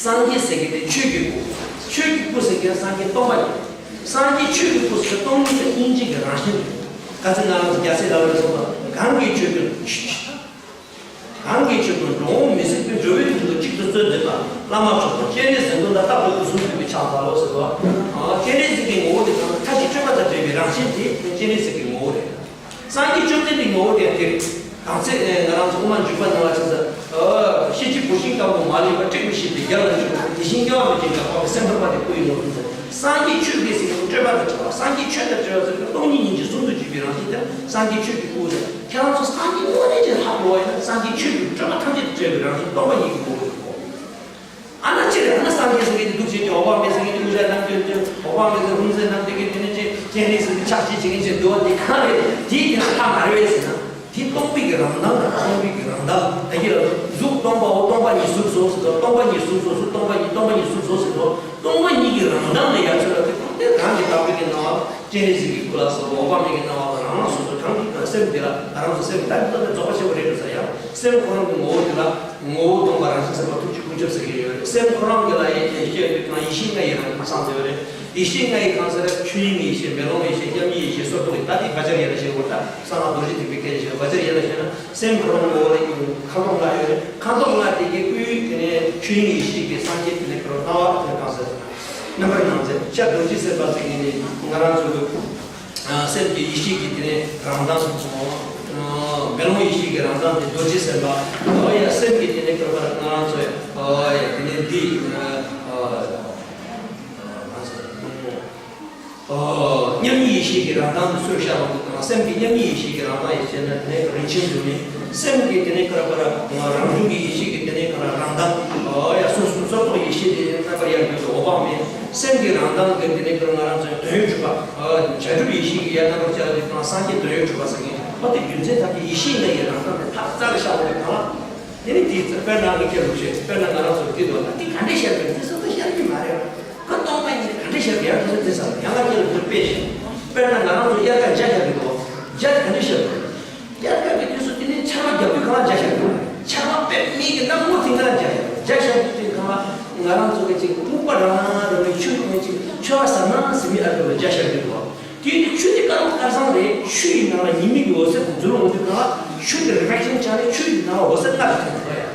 སངས་རྒྱས་ཟེར་མཁན་དེ་ཆོས་ཀྱི་སྐུ། ཆོས་ཀྱི་སྐུ་ཟེར་མཁན་སངས་རྒྱས་སྟོང་པ་ཉིད། སངས་རྒྱས་ཆོས་ཀྱི་སྐུ་ཟེར་མཁན་སྟོང་ཉིད་དང་སྙིང་རྗེ་གི་རང་བཞིན་རེད། ག་ཚོད་ང་རང་ཚོ་རྒྱལ་སྲས་ལ་ལ་སོགས་པ་གང་གིས་ཆོས་ཀྱི། གང་གིས་ཆོས་ཀྱི་འགྲོ་འོང་མི་ཟད་པའི་འགྲོ་བའི་དོན་དུ་གཅིག་ཏུ་བརྩོན་འདོད་པ། བླ་མ་མཆོག་དང་སྤྱན་རས་གཟིགས་མགོན་དང་རྟག་ཏུ་དུས་གསུམ་མཐུན་པའི་ཕྱག་འཚལ་ལོ་ཟེར་བ། སྤྱན་རས་གཟིགས་ཀྱི་ངོ་བོ་དེ་གང་ལ་མཐའ་བཞི་སྤྲོས་པ་དང་བྲལ་བའི་རང་བཞིན་དེ་སྤྱན་རས་གཟིགས་ཀྱི་ངོ་བོ་རེད། སངས་རྒྱས་བཅོམ་ལྡན་འདས་ངོ་བོ་དེ་ཡང་དེ་རེད། གང་ཚེ་ང་རང་ཚོ་དབུ་མ་འཇུག་པ་ནང་ལ་ཆ་ཚ། ཤེས་བྱའི་བུད་ཤིང་ལྟ་བུ་མ་ལུས་པ། དྲེགས་པའི་ཤིང་དེ་རྒྱ་ལ་འཇུག་དེ་བཞིན་སྐྱེ་བ་མེད་ཅིང་འགག་པ་མེད། སེམས་རྟོག་པ་དེ་སྐུ་ཡི་ངོ་བོ་ཟེར། སངས་རྒྱས་ཆོས་དགེ་སེམས་ཀྱི་སྤྲོས་པ་དང་བྲལ་བ། སངས་རྒྱས་ཆོས་དང་བྲལ་བ་ཟེར་བའི་སྟོང་ཉིད་སྙིང་རྗེ་ཟུང་དུ་འཇུག་པའི་རང་བཞིན་དེ་སངས་རྒྱས་ཆོས་ཀྱི་སྐུ་ཟེར། ཁྱེད་རང་ཚོ་སངས་རྒྱས་དངོས་གནས་ཅན་ལྷག་འགྲོ་བ་ཡིན་ན། སངས་རྒྱས་ཆོས་ཀྱི་སྤྲོས་པ་ཐམས་ཅད་དང་བྲལ་བའི་རང་བཞིན་སྟོང་པ་ཉིད་ཀྱི་ངོ་བོ་ཡིན་གོ། ཨ་ན་ཅི་རེད། ཨ་ན་སངས་རྒྱས་ཟེར་མཁན་དེ་འདུག་བྱེད་ཀྱི། འོད་དཔག་མེད་ཟེར་མཁན་དེ་དབུ་ཞྭ་བསྣམས་ཀྱི་འོད་དཔག་མེད་ཟེར། ཧཱུྃ་ཟེར་བསྣམས་དེ་གི་དེ་ནས་ཅི་སྤྱན་རས་གཟིགས་ཀྱི་ཕྱག་བྱེད་བྱེད་མཁན་ཅིག་འདུག་བ། དེ་གང་རེད། དེའི་དེ་ལ་ལྷ་མ་རེད་པས་ཟེར་ན། དེ་སྟོང་པའི་གི་རང་མདངས་དང་སྟོང་པའི་གི་རང་མདངས་ད་གི་ལ་གཟུགས་སྟོང་པའོ། སྟོང་པ་ཉིད་གཟུགས་སོ་ཟེར་དུས། སྟོང་པ་ཉིད་གཟུགས་སོ་ཟེར། སྟོང་པ་ཉིད་སྟོང་པ་ཉིད་གཟུགས་སོ་ཟེར་དུས། སྟོང་པ་ཉིད་ཀྱི་རང་མདངས་ལ་ཡ་ཚོད་ལ་དེ་ཁོ་དེ་རང་གི་དག་པའི་གི་སྣང་བ། སྤྱན་རས་གཟིགས་ཀྱི་སྐུ་ལ་སོགས་པ། འོད་དཔག་མེད་ཀྱི་སྣང་བ་ལ་རང་རང་སོ་སོ་གང་གི་གང་སེམས་དེ་ལ་ང་རང་ཚོ་སེམས་ད་འདི་ལྟ་བུའི་རྫོགས་པ་ཆེན་པོ་རེད་འགྲོ་ས་ཡང་སེམས་ཁོ་རང་གི་ངོ་བོ་དེ་ལ། ངོ་བོ་སྟོང་པ་རང་བཞིན་ཟེར་བ་ཐུགས་རྗེ་ཀུན་ཁྱབ་ཟེར་གྱི་ཡོད་རེད། སེམས་ཁོ་རང་གི་ལ་ཡེ་ཤེས་ཡོད་པའི་གང་ཡེ་ཤེས་ལྔ་ཡི་རང་བཞིན་ཚང་ཟེར་བ་རེད། ཡེ་ཤེས་ལྔ་ཡི་གང་ཟེར་ན་ཆོས་དབྱིངས་ཡེ་ཤེས། མེ་ལོང་ཡེ་ཤེས། མཉམ་ཉིད་ཡེ་ཤེས། སོར་རྟོག་ཡེ། ད་དེ་བཛྲ་ཡེ་ན་ཞེས་པ། ད་གསང་སྔགས་རྡོ་རྗེ་ཐེག་པའི་སྐད་ཆ་བཤད། བཛྲ་ཡེ་ན་ཞེ་ན་སེམས་ཁོ་རང་ངོ་བོ་ལ་ཡང་ཁ་དོག་ལྔ་ཡོད་རེད། ཁ་དོག་ལྔ་དེ་གི་དབུས་དེ་ནས་ཆོས་དབྱིངས་ཡེ་ཤེས་ཀྱི་སངས་རྒྱས་དེ་ནས་ཁོ་རང་ལྟ་བ་དེ་གང་ཟེར་ན་རྣམ་པར་སྣང་མཛད། ཤར་རྡོ་རྗེ་སེམས་དཔའ་ཟེར་མཁན་ནི་ང་རང་ཚོ་གི་སེམས་ཀྱི་ཡེ་ཤེས་ཀྱི་དེ་ནས་རང་མདངས། མེ་ལོང་ཡེ་ཤེས་ཀྱི་རང་མདངས་དེ་རྡོ་རྗེ་སེམས་དཔའ། ཨོ་ཡ། སེམས་ཀྱི་དེ་ནས་ཁྱད་པར་ང་རང་ཚོའི། ཨོ་ཡ། དེ་ནས་འདི། ཨོ། མཉམ་ཉིད་ཡེ་ཤེས་ཀྱི་རང་མདངས་དེ་སུ་ཤར་བ་འདུག་དང་། སེམས་ཀྱི་མཉམ་ཉིད་ཡེ་ཤེས་ཀྱི་རང་མདངས་ཡེ་ཤེས་ན་དེ་ནས་རིན་ཆེན་འབྱུང་གནས། སེམས་ཀྱི་དེ་ནས་ཁྱད་པར་རང་བྱུང་གི་ཡེ་ཤེས་ཀྱི་དེ་ནས་ཁྱད་པར་རང་མདངས། ཨོ་ཡ། སོ་སོ་སོར་རྟོག་ཡེ་ཤེས་དེ་རྣམ་པར་ཡང་འགྱུར་ཏེ་འོད་དཔག་མེད། སེམས་ཀྱི་རང་མདངས་ཀྱི་དེ་ནས་ཁྱད་པར་ང་རང་ཚོའི་དོན་ཡོད་གྲུབ་པ། བྱ་གྲུབ་ཡེ་ཤེས་ཀྱི་ཡ་རྣམ་པར་བཅའ་བའི་སྟེང་སངས་རྒྱས་དོན་ཡོད་གྲུབ་པ་ཟེར་མཁན། ཨོ་དེ་རྒྱུ་མཚན་ཐམས་ཅད་ཡེ་ཤེས་ལྔ་ཡི་རང་མདངས་དེ་ཕར་རྩ་ལ་ཤར་བ་དེ་གང་ལ། དེ་ནི་དེའི་ཚེ་དཔེར་ན་ང་ཁྱེད་ལུགས་བཤད། དཔེར་ན་ང་རང་ཚོར་དེ་འདུག་ན་དེ་ག་འདྲས་ཤར་གི་རེད། དེ་སོ་སོ་ཤར་གི་མ་རེད། ཁོ་སྟོང་པ་ཉིད་ག་འདྲས་ཤར་གི་ཡང་དེ་ཚོ་དེ་ས་ཡང་ང་ཁྱེད་ལུགས་དཔེ་བཤད། དཔེར་ན་ང་རང་ཚོ་དབྱར་ཁ་འཇའ་ཤར་གི་འདུག་འཇའ་ག་འདྲས་ཤར་གི་རེད། དབྱར་ཁ་གི་དུས་སུ་དེ་ནི་ཆར་པ་རྒྱག་དུས་གང་ལ་འཇའ་ཤར་གི་རེད། ཆར་པ་དཔེ་མེད་གི་གནམ་སྔོན་དེ་གང་ལ་འཇའ་ཤར་གི་རེད། འཇའ་ཤར་དུས་དེ་གང་ལ་ང་རང་ཚོ་གི་ཅིག་སྨུག་པ་རང་རང་རང་བའི་ཆུ་ནས་ཅིག་ཆར་པ་ཟ་ན་ཟི་མི་ཨ་འདྲ་བའི་འཇའ་ཤར་གི་འདུག་དེ་ཡིན་དུས་ཆུ་དེ་དཀར་པོ་དཀར་སང་རེད། ཆུ་ཡི་ནང་ལ་ཉི་མའི་གི་འོད་ཟེར་དེ་འཛུལ་འོང་དུས་གང་ལ་ཆུ་དེ་རི་ཕེ་ལེག་ཤན་ཆགས་ནས་ཆུ་ཡི་ནང་ལ་འོད་ཟེར་དཀར་དེ་ཐོན་ཐུབ་ཡ།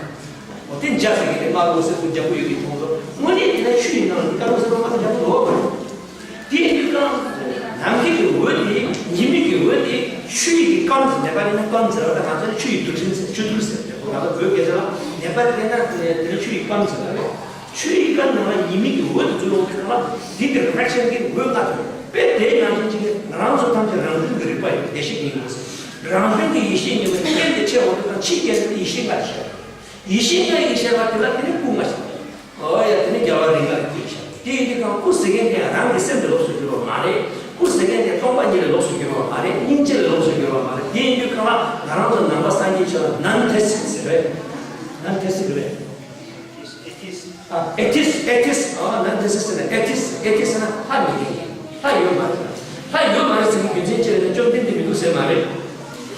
འོ་དེ་འཇའ་ཟེར་གི་རེད། དམར་པོ་སེར་པོ་རྒྱ་པོ་ཡོད་ཀྱི་མཐོང་ཚོ་དངོས་གནས་དེ་ལ་ཆུ་ཡི་ནང་ལ་དེ་དཀར་པོ་སེར་པོ་དམར་པོ་རྒྱ་པོ་ལོག་པ་རེད། དེ་ཡིན་དུས་གང་ནམ་མཁའི་གི་འོད་དེ་ཉི་མའི་གི་འོད་དེ་ཆུ་ཡི་གི་སྐམ་ཟེར། ནད་པ་ཡིན་ན་སྐམ་ཟེར་བ་དང་ང་ཚོ་ནི་ཆུ་ཡི་རྡུལ་ཕྲན་ཟེར། ཆུ་རྡུལ་ཟེར་དེ་ང་ཚོ་བོད་སྐད་ཆ་ལ་ནད་པ་དེ་ན་དེ་ནི་ཆུ་ཡི་སྐམ་ཟེར་བ་རེད། ཆུ་ཡི་སྐམ་ནང་ལ་ཉི་མའི་གི་འོད་དེ་འཛུལ་འོང་དུས་གང་ལ་འདི་གི་རི་ཕེ་ལེག་ཤན་གྱི་འོད་ལྔ་ཐོན། དཔེ་དེ་ནང་བཞིན་གཅིག་ནི་ང་རང་ཚོ་ཐམས་ཅད་རང་དོན་གྱི་རིག་པ་ཡོད། བདེ་གཤེགས་ཉིད་ཡིན་ཟེར། རང་དོན་གྱི་ཡེ་ཤེས་ཉིད་མ་རྐྱེན་དེ་ཆེ་བ་དེ་དང་ཕྱི་རྐྱེན་དེ་ཡེ་ཤེས་ལྔ་ཞིག་ཡེ་ཤེས་ལྔ་ཡི་ཤེས་པ་དེ་ལ་དེ་ནི་སྐུ་ལྔ་ཞིག་ཨོ་ཡ། དེ་ནི་རྒྱལ་བ་རིགས་ལྔ་ཡི་སྐུ་ཞིག་དེ་ཡིན་དུས་གང་སྐུ་ཟེར་མཁན་དེ་རང་གི་སེམས་དེ་ལོགས་སུ་གྱུར་བ་མ་རེད། སྐུ་ཟེར་མཁན་དེ་སྟོང་པ་ཉིད་ལ་ལོགས་སུ་གྱུར་བ་མ་རེད། སྙིང་རྗེ་ལ་ལོགས་སུ་གྱུར་བ་མ་རེད། དེ་ཡིན་དུས་གང་ལ་ང་རང་ཚོ་ནང་པ་སངས་རྒྱས་ཆོས་ལ་ནན་ཐེ་སིག་ཟེར་བས། ནན་ཐེ་སིག་རེད། ཨ། ཨེ་ཐིས། ཨེ་ཐིས། ཨ། ནན་ཐེ་སིག་ཟེར་ན་ཨེ་ཐིས། ཨེ་ཐིས་ཟེར་ན་ལྷ་མེད་མཁན། ལྷ་ཡོད་མ་རེད། ལྷ་ཡོད་མ་རེད་ཟེར་གྱི་རྒྱུ་མཚན་ཅི་རེད་ན་བཅོམ་ལྡན་འདས་མི་འདུག་ཟེར་མ་རེད།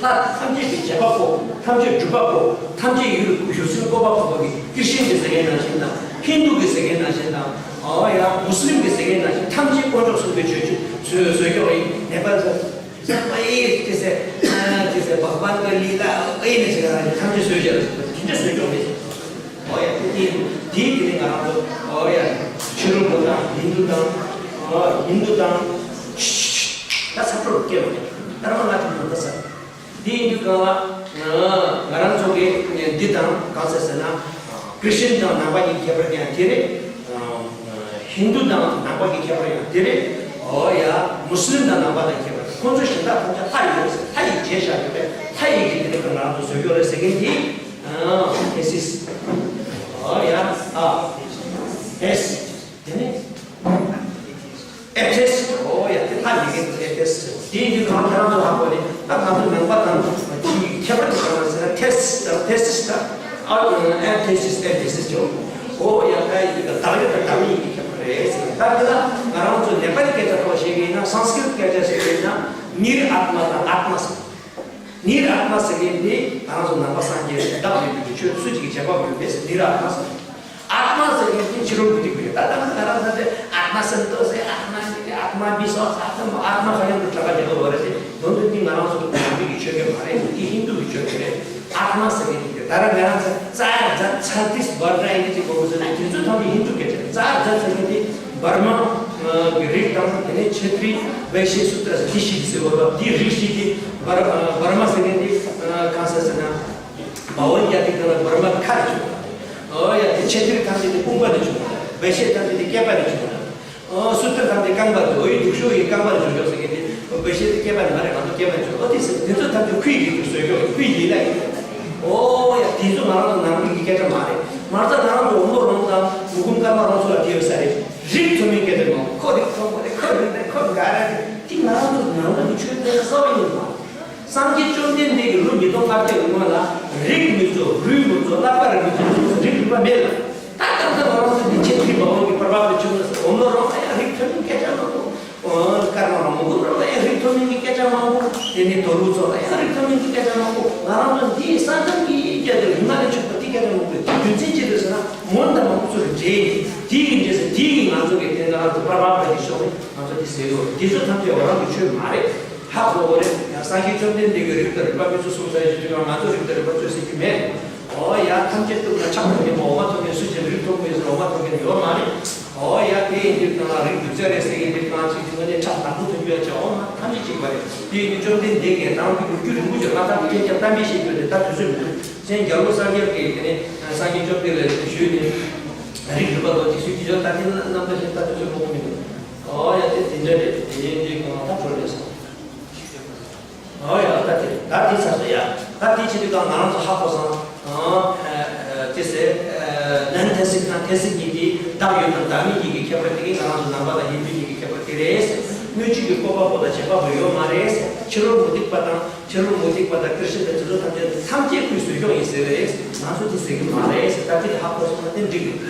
ལྷ་ཐམས་ཅད་ཀྱི་བྱེད་པ་པོ། ཐམས་ཅད་སྒྲུབ་པ་པོ། ཐམས་ཅད་ཡུལ་ལ་བཞུགས་ཟིན་བཀོད་པ་པོ་པོ་གི་ཀིར་ཤན་གྱི་ཟེར་མཁན་ནང་བཞིན་དང་། ཧིན་དུ་གི་ཟེར་མཁན་ནང་བཞིན་དང་། ཨོ་ཡ། མུ་སི་ལིམ་གི་ཟེར་མཁན་ནང་བཞིན་ཐམས་ཅད་དཀོན་མཆོག་གསུམ་གྱི་མཆོད་ཆུ་བཟོས་བཟོས་ཀྱོག་ཡིན། ནེ་པ་ལ་ཚོ། ཨེ་ཅེ་སེ། ཨ་ཅེ་སེ་བྷག་ཝན་གི་ལི་ལ་ཨེ་ནི་ཞིག་རང་གི་ཐམས་ཅད་བཟོས་བཞག་རེད། དེ་འདྲ་བཟོས་ཀྱོག་མེད། ཨོ་ཡ། དེ་དེ་དེ་དེ་ནི་ང་རང་ཚོ། ཨོ་ཡ། ཕྱི་རོལ་པ་དང་ཧིན་དུ་དང་། ཨོ་ཧིན་དུ་དང་། ད་ས་ཕྲུག་སྐྱེ་བ་རེད། ད་རང་ང་ཐུག་ན་ད་ས། འདི་ཡིན་དུས་གང་ལ། ང་རང་ཚོ་གི་འདི་དང་གང་ཟེར་ཟེར་ན། ཀྲི་སི་ཅན་དང་ནང་པ་གཉིས་ཀྱི་ཁྱད་པར་ཡང་དེ་རེད། ཧིན་དུ་དང་ནང་པ་གཉིས་ཀྱི་ཁྱད་པར་ཡང་དེ་རེད། ཨོ་ཡ། མུ་སི་ལིམ་དང་ནང་པ་དང་ཁྱད་པར། ཁོང་ཚོ་གཞན་དག་ཐམས་ཅད་ལྷ་ཡི་རེད་ཟེར། ལྷ་ཡི་རྗེས་བཞག་ཡོད་པས་ལྷ་ཡི་གི་དེ་རེད། ང་རང་ཚོ་བཟོས་ཡོད་རེད་ཟེར་མཁན་དེ། ཨེ་ཐིས། ཨོ་ཡ། ཨ། ཨེ་ཐིས། དེ་ནས། ཨེ་ཐིས། ཨོ་ཡ། དེ་ལྷ་མེད་མཁན་དེ་ཨེ་ཐིས། དེ་ཡིན་དུས་གང་ཁྱེད་རང་ཚོ་ཧ་གོ་ནས་ད་ང་ཚོ་ནང་པ་དང་ཕྱི་ཡི་ཁྱད་པར་དེ་གང་ལ་ཟེར་ན་ཐེ་སིས་དང་ཐེ་སིས་དང་། ཨ། ཨེ་ཐེ་སིས། ཨེ་ཐེ་སིས་ཅོ། ཨོ་ཡ། ད་ཡིན་དུས་ད་བདག་ཡོད་དང་བདག་མེད་ཀྱི་ཁྱད་པར་རེད་ཟེར། ད་དེ་ལ་ང་རང་ཚོ་ནེ་པ་ལི་སྐད་ཆ་ཐོག་བཤད་མཁན་ཡིན་ན་སཾ་སྐྲྀཏ་སྐད་ཆ་བཤད་མཁན་ཡིན་ན་ནིར་ཨཱཏྨ་དང་ཨཱཏྨ་ཟེར། ནིར་ཨཱཏྨ་ཟེར་མཁན་དེ་ང་རང་ཚོ་ནང་པ་སངས་རྒྱས་བདག་མེད་པའི་ཆོས་སུ་གཅིག་གི་བྱེད་པ་མེད་པས་ནིར་ཨཱཏྨ་ཟེར། ཨཱཏྨ། ཨ་མ་ཟེར་མཁན་དེ་ཕྱི་རོལ་གྱི་རིག་པ་རེད། ད་ལྟ་ང་རང་ཚོ་དེ་ཨ་ཏྨ་སེམས་རྟོགས་ཟེར། ཨ་ཏྨ་ཟེར་དེ་ཨ་ཏྨ་བྷི་སྭ་སི་ཨ་ཏྨ་ཨ་ཏྨ་ཁ་ཡང་དུ་གྲགས་པ་རྒྱག་གི་ཡོད་རེད་དེ། དོན་དུ་འདི་ང་རང་ཚོ་ནང་པའི་གི་ཆོས་སྐད་མ་རེད། འདི་ཧིན་དུ་གི་ཆོས་སྐད་རེད། ཨ་ཏྨ་ཟེར་མཁན་དེ་ད་ར་ང་རང་ཚོ་ཙཱར་ཛ་ཚ་ཏིས་བར་ན་ཡིན་གཅིག་གོ་གི་ཟེར་ན་དེ་ཚོ་ཐམས་ཅད་ཧིན་དུ་སྐད་ཆ་རེད། ཙཱར་ཛ་ཟེར་མཁན་དེ་བར་མ་གི་རིགས་དང་དེ་ནས་ཆེ་ཏྲི་བེ་ཤེ་སུ་ཏྲ་ཟེར་དེ་ཞིག་ཟེར་བ་དེ་རིགས་ཤིག་གི་བར་བར་མ་ཟེར་མཁན་དེ་གང་ཟེར་ཟེར་ན། བ་འོན་ཀྱང་དེ་ག་ལ་བར་མ་ཁ་རེ་བྱུང་བ། ཨོ་ཡ་དེ་ཆེ་ཏྲི་ཐམས་ཅད་དེ་དཔུང་པ་རེ་བྱུང་བ། བེ་ཤེ་ཐམས་ཅད་དེ་སྐེད་པ་རེ་བྱུང་བ། ཨོ་སུ་ཏྲི་ཐམས་ཅད་རྐང་པ་རེ། ཨོ་ཡི་སྡུག་ཤོས་ཡི་རྐང་པ་རེ་བྱུང་ཤོག་ཟེར་མཁན་དེ་བེ་ཤེ་དེ་སྐེད་པ་ནི་མ་རེད། ང་ཚོ་སྐེད་པ་བྱུང་། ཨོ་དེ་ཟེར་དེ་ཚོ་ཐམས་ཅད་ཁུ་ཡི་རིགས་ཀྱི་བཟོས་ཤོག་ཁུ་ཡི་ལ་ཡིན། ཨོ་ཡ་དེ་ཚོ་ང་རང་ཚོ་ནང་པའི་གི་སྐད་ཆ་མ་རེད། མ་རྩ་ང་རང་ཚོ་འོམ་ལོ་རོང་དང་མུ་ཁུམ་ཀརྨ་རོང་ཚོ་ལ་དེ་ཡོད་ས་རེད། རིགས་མཐོ་དམན་སྐད་ཆ་མང་པོ། ཁོ་རིགས་མཐོ་པོ་རེད། ཁོ་རིགས་རེད། ཁོ་འགའ་རེ་རེད། དེ་ང་རང་ཚོ་ནང་པའི་གི་ཆོས་དེ་གསལ་བ་ཡིན་པ། སངས་རྒྱས་བཅོམ་ལྡན་འདས་ཀྱིས་ལོ་ཉིས་སྟོང་ལྔ་བརྒྱ་གི་སྔོན་ལ་རིགས་མི་གཙོ། རུས་མི་གཙོ། བསླབ་པ་རིགས་མི་གཙོ། རིགས་རུས་པ་མེད་ལ། ད་ལྟ་ང་རང་ཚོ་འདི་ཆེ་ཁྲི་བ་འོང་གི་བར་བར་དུ་བྱུང་ན་འོམ་ལོ་རོང་ལ་ཡང་རིགས་མཐོ་དམན་སྐད་ཆ་མང་པོ། ཀརྨ་རོང་མུ་ཁུམ་རོང་ལ་ཡང་རིགས་མཐོ་དམན་གྱི་སྐད་ཆ་མང་པོ། དེ་ནས་དོལ་པོ་ཚོ་ལ་ཡང་རིགས་མཐོ་དམན་གྱི་སྐད་ཆ་མང་པོ། ང་རང་ཚོ་འདི་ས་མཚམས་ཀྱི་རྒྱ་དེ་རིག་མ་ལས་ཆོག་པ་དེ་སྐད་ཆ་མང་པོ། དེ་རྒྱུ་མཚན་ཅི་རེད་ཟེར་ན་མོན་དང་མང་པོ་ཚོ་རེ་འདྲེས་ནས་དེ་གི་འདྲེས་ཟེར་དེ་གི་ང་ཚོ་གི་དེ་ང་རང་ཚོ་བར་བར་བར་གྱི་ཕྱོགས་ནས་ང་ཚོ་དེ་ཟེར་ཡོད་རེད། དེ་ཚོ་ཐམས་ཅད་བ་རང་གི་ཆོས་མ་རེད། ཧ་གོ་དགོས་རེད། ཡང་སངས་རྒྱས་བཅོམ་ལྡན་འདས་ཀྱིས་རིགས་དང་རུས་པ་མི་གཙོ་གསུངས་ས་ཡོད་དུས་ང་ཚོ་རིགས་དང་རུས་པ་གཙོ་ཟེར་གྱི་མེད། ཨོ་ཡ་ཐམས་ཅད་གཏུབ་ན་ཕྱག་མཐོང་མཁན་པོ། འོ་མ་མཐོང་མཁན་སུ་ཅན་རིགས་མཐོ་དམན་ཟེར་འོ་མ་མཐོང་མཁན་ཡོད་མ་རེད། ཨོ་ཡ་དེ་ཡིན་དུས་ང་རང་རིགས་སྡུག་ཅག་རེད་ཟེར་མཁན་དེ་གང་ཅིག་དུས་ང་ནས་ཕྱག་དང་པོ་མཐོང་རྒྱུ་ཡ་ཆ་འོ་མ་ཐམས་ཅད་གཅིག་པ་རེད། དེ་ཡིན་དུས་བཅོམ་ལྡན་འདས་ཀྱིས་རང་གི་ལོ་རྒྱུས་རིང་པོ་ཅིག་ང་ཐམས་ཅད་ཀྱང་གཏམ་དཔེ་བཤད་རྒྱུ་དེ་ད་དུས་ཚོད་མི་འདུག་གཞན་རྒྱལ་པོ་སངས་རྒྱས་ཀྱིས་དེ་ནས་སངས་རྒྱས་བཅོམ་ལྡན་འདས་ལ་ཞུས་ནས་རིགས་རུས་པ་ལོ་ཅིག་ཞུས་ཀྱི་ཡོད། ད་དེ་རྣམ་ཐར་བཤད་ད་དུས་ཚོད་མང་པོ་མི་འདུག་ཨོ་ཡ་དེ་དེ་འདྲ་རེད། དེ་ཡིན་དུས་གང་ད་གྲོལ་རེད་སོང་། ཨོ་ཡ་ད་དེ་ད་དེ་ཚར་སོང་ཡ། ད་དེ་བྱེད་དུས་གང་ང་རང་ཚོ་ཧ་གོ་སོང་། ཨ་ཨ་དེ་ཟེར། ཨ་ལན་ཐེ་སིག་དང་ཐེ་སིག་གཉིས་དེ་བདག་ཡོད་དང་བདག་མེད་གཉིས་ཀྱི་ཁྱད་པར་དེ་གིས་ང་རང་ཚོ་ནང་པ་དང་ཧིན་དུ་གཉིས་ཀྱི་ཁྱད་པར་དེ་རེད་ཟེར། སྣོད་བཅུད་ཀྱི་བཀོད་པ་པོ་དང་བྱེད་པ་པོ་ཡོད་མ་རེད་ཟེར། ཕྱི་རོལ་མུ་སྟེགས་པ་དང་། ཕྱི་རོལ་མུ་སྟེགས་པ་དང་ཀིར་ཤི་པ་དེ་ཚོ་ཐམས་ཅད་ཐམས་ཅད་སྐུའི་བཟོ་སྐྱོང་ཡིན་ཟེར་བས། ང་ཚོ་དེ་ཟེར་གྱི་མ་རེད་ཟེར། ད་དེ་ཧ་གོ་སོང་ན་དེ་འགྲིག་གི། ང་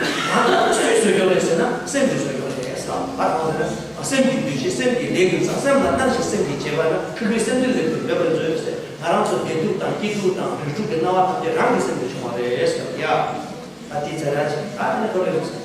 ཚོ་སུའི་བཟོ་སྐྱོང་རེད་ཟེར་ན་སེམས་ཀྱི་བཟོ་སྐྱོང་རེད་ཟེར། ད་གང་ཟེར་ན་སེམས་ཀྱི་འདུ་ཤེས་སེམས་ཀྱི་ལས་ཀྱི་མཚམས། སེམས་ལ་སྣང་ཞིང་སེམས་ཀྱིས་བྱས་པ་ན་ཕྲུ་གུའི་སེམས་འདུན་ལས་དོན་མེད་པར་མཛོད་ཟེར། ང་རང་ཚོ་བདེ་སྡུག་དང་སྐྱིད་སྡུག་དང་རིགས་དྲུག་གི་སྣང་བ་ཐམས་ཅད་རང་གི་སེམས་ལས་བྱུང་བ་རེད་ཟེར་ཡ། ད་དེ་ཚེ་ར་ཅིག་ད་དེ་ནས་གོ་རེད་ཟེར།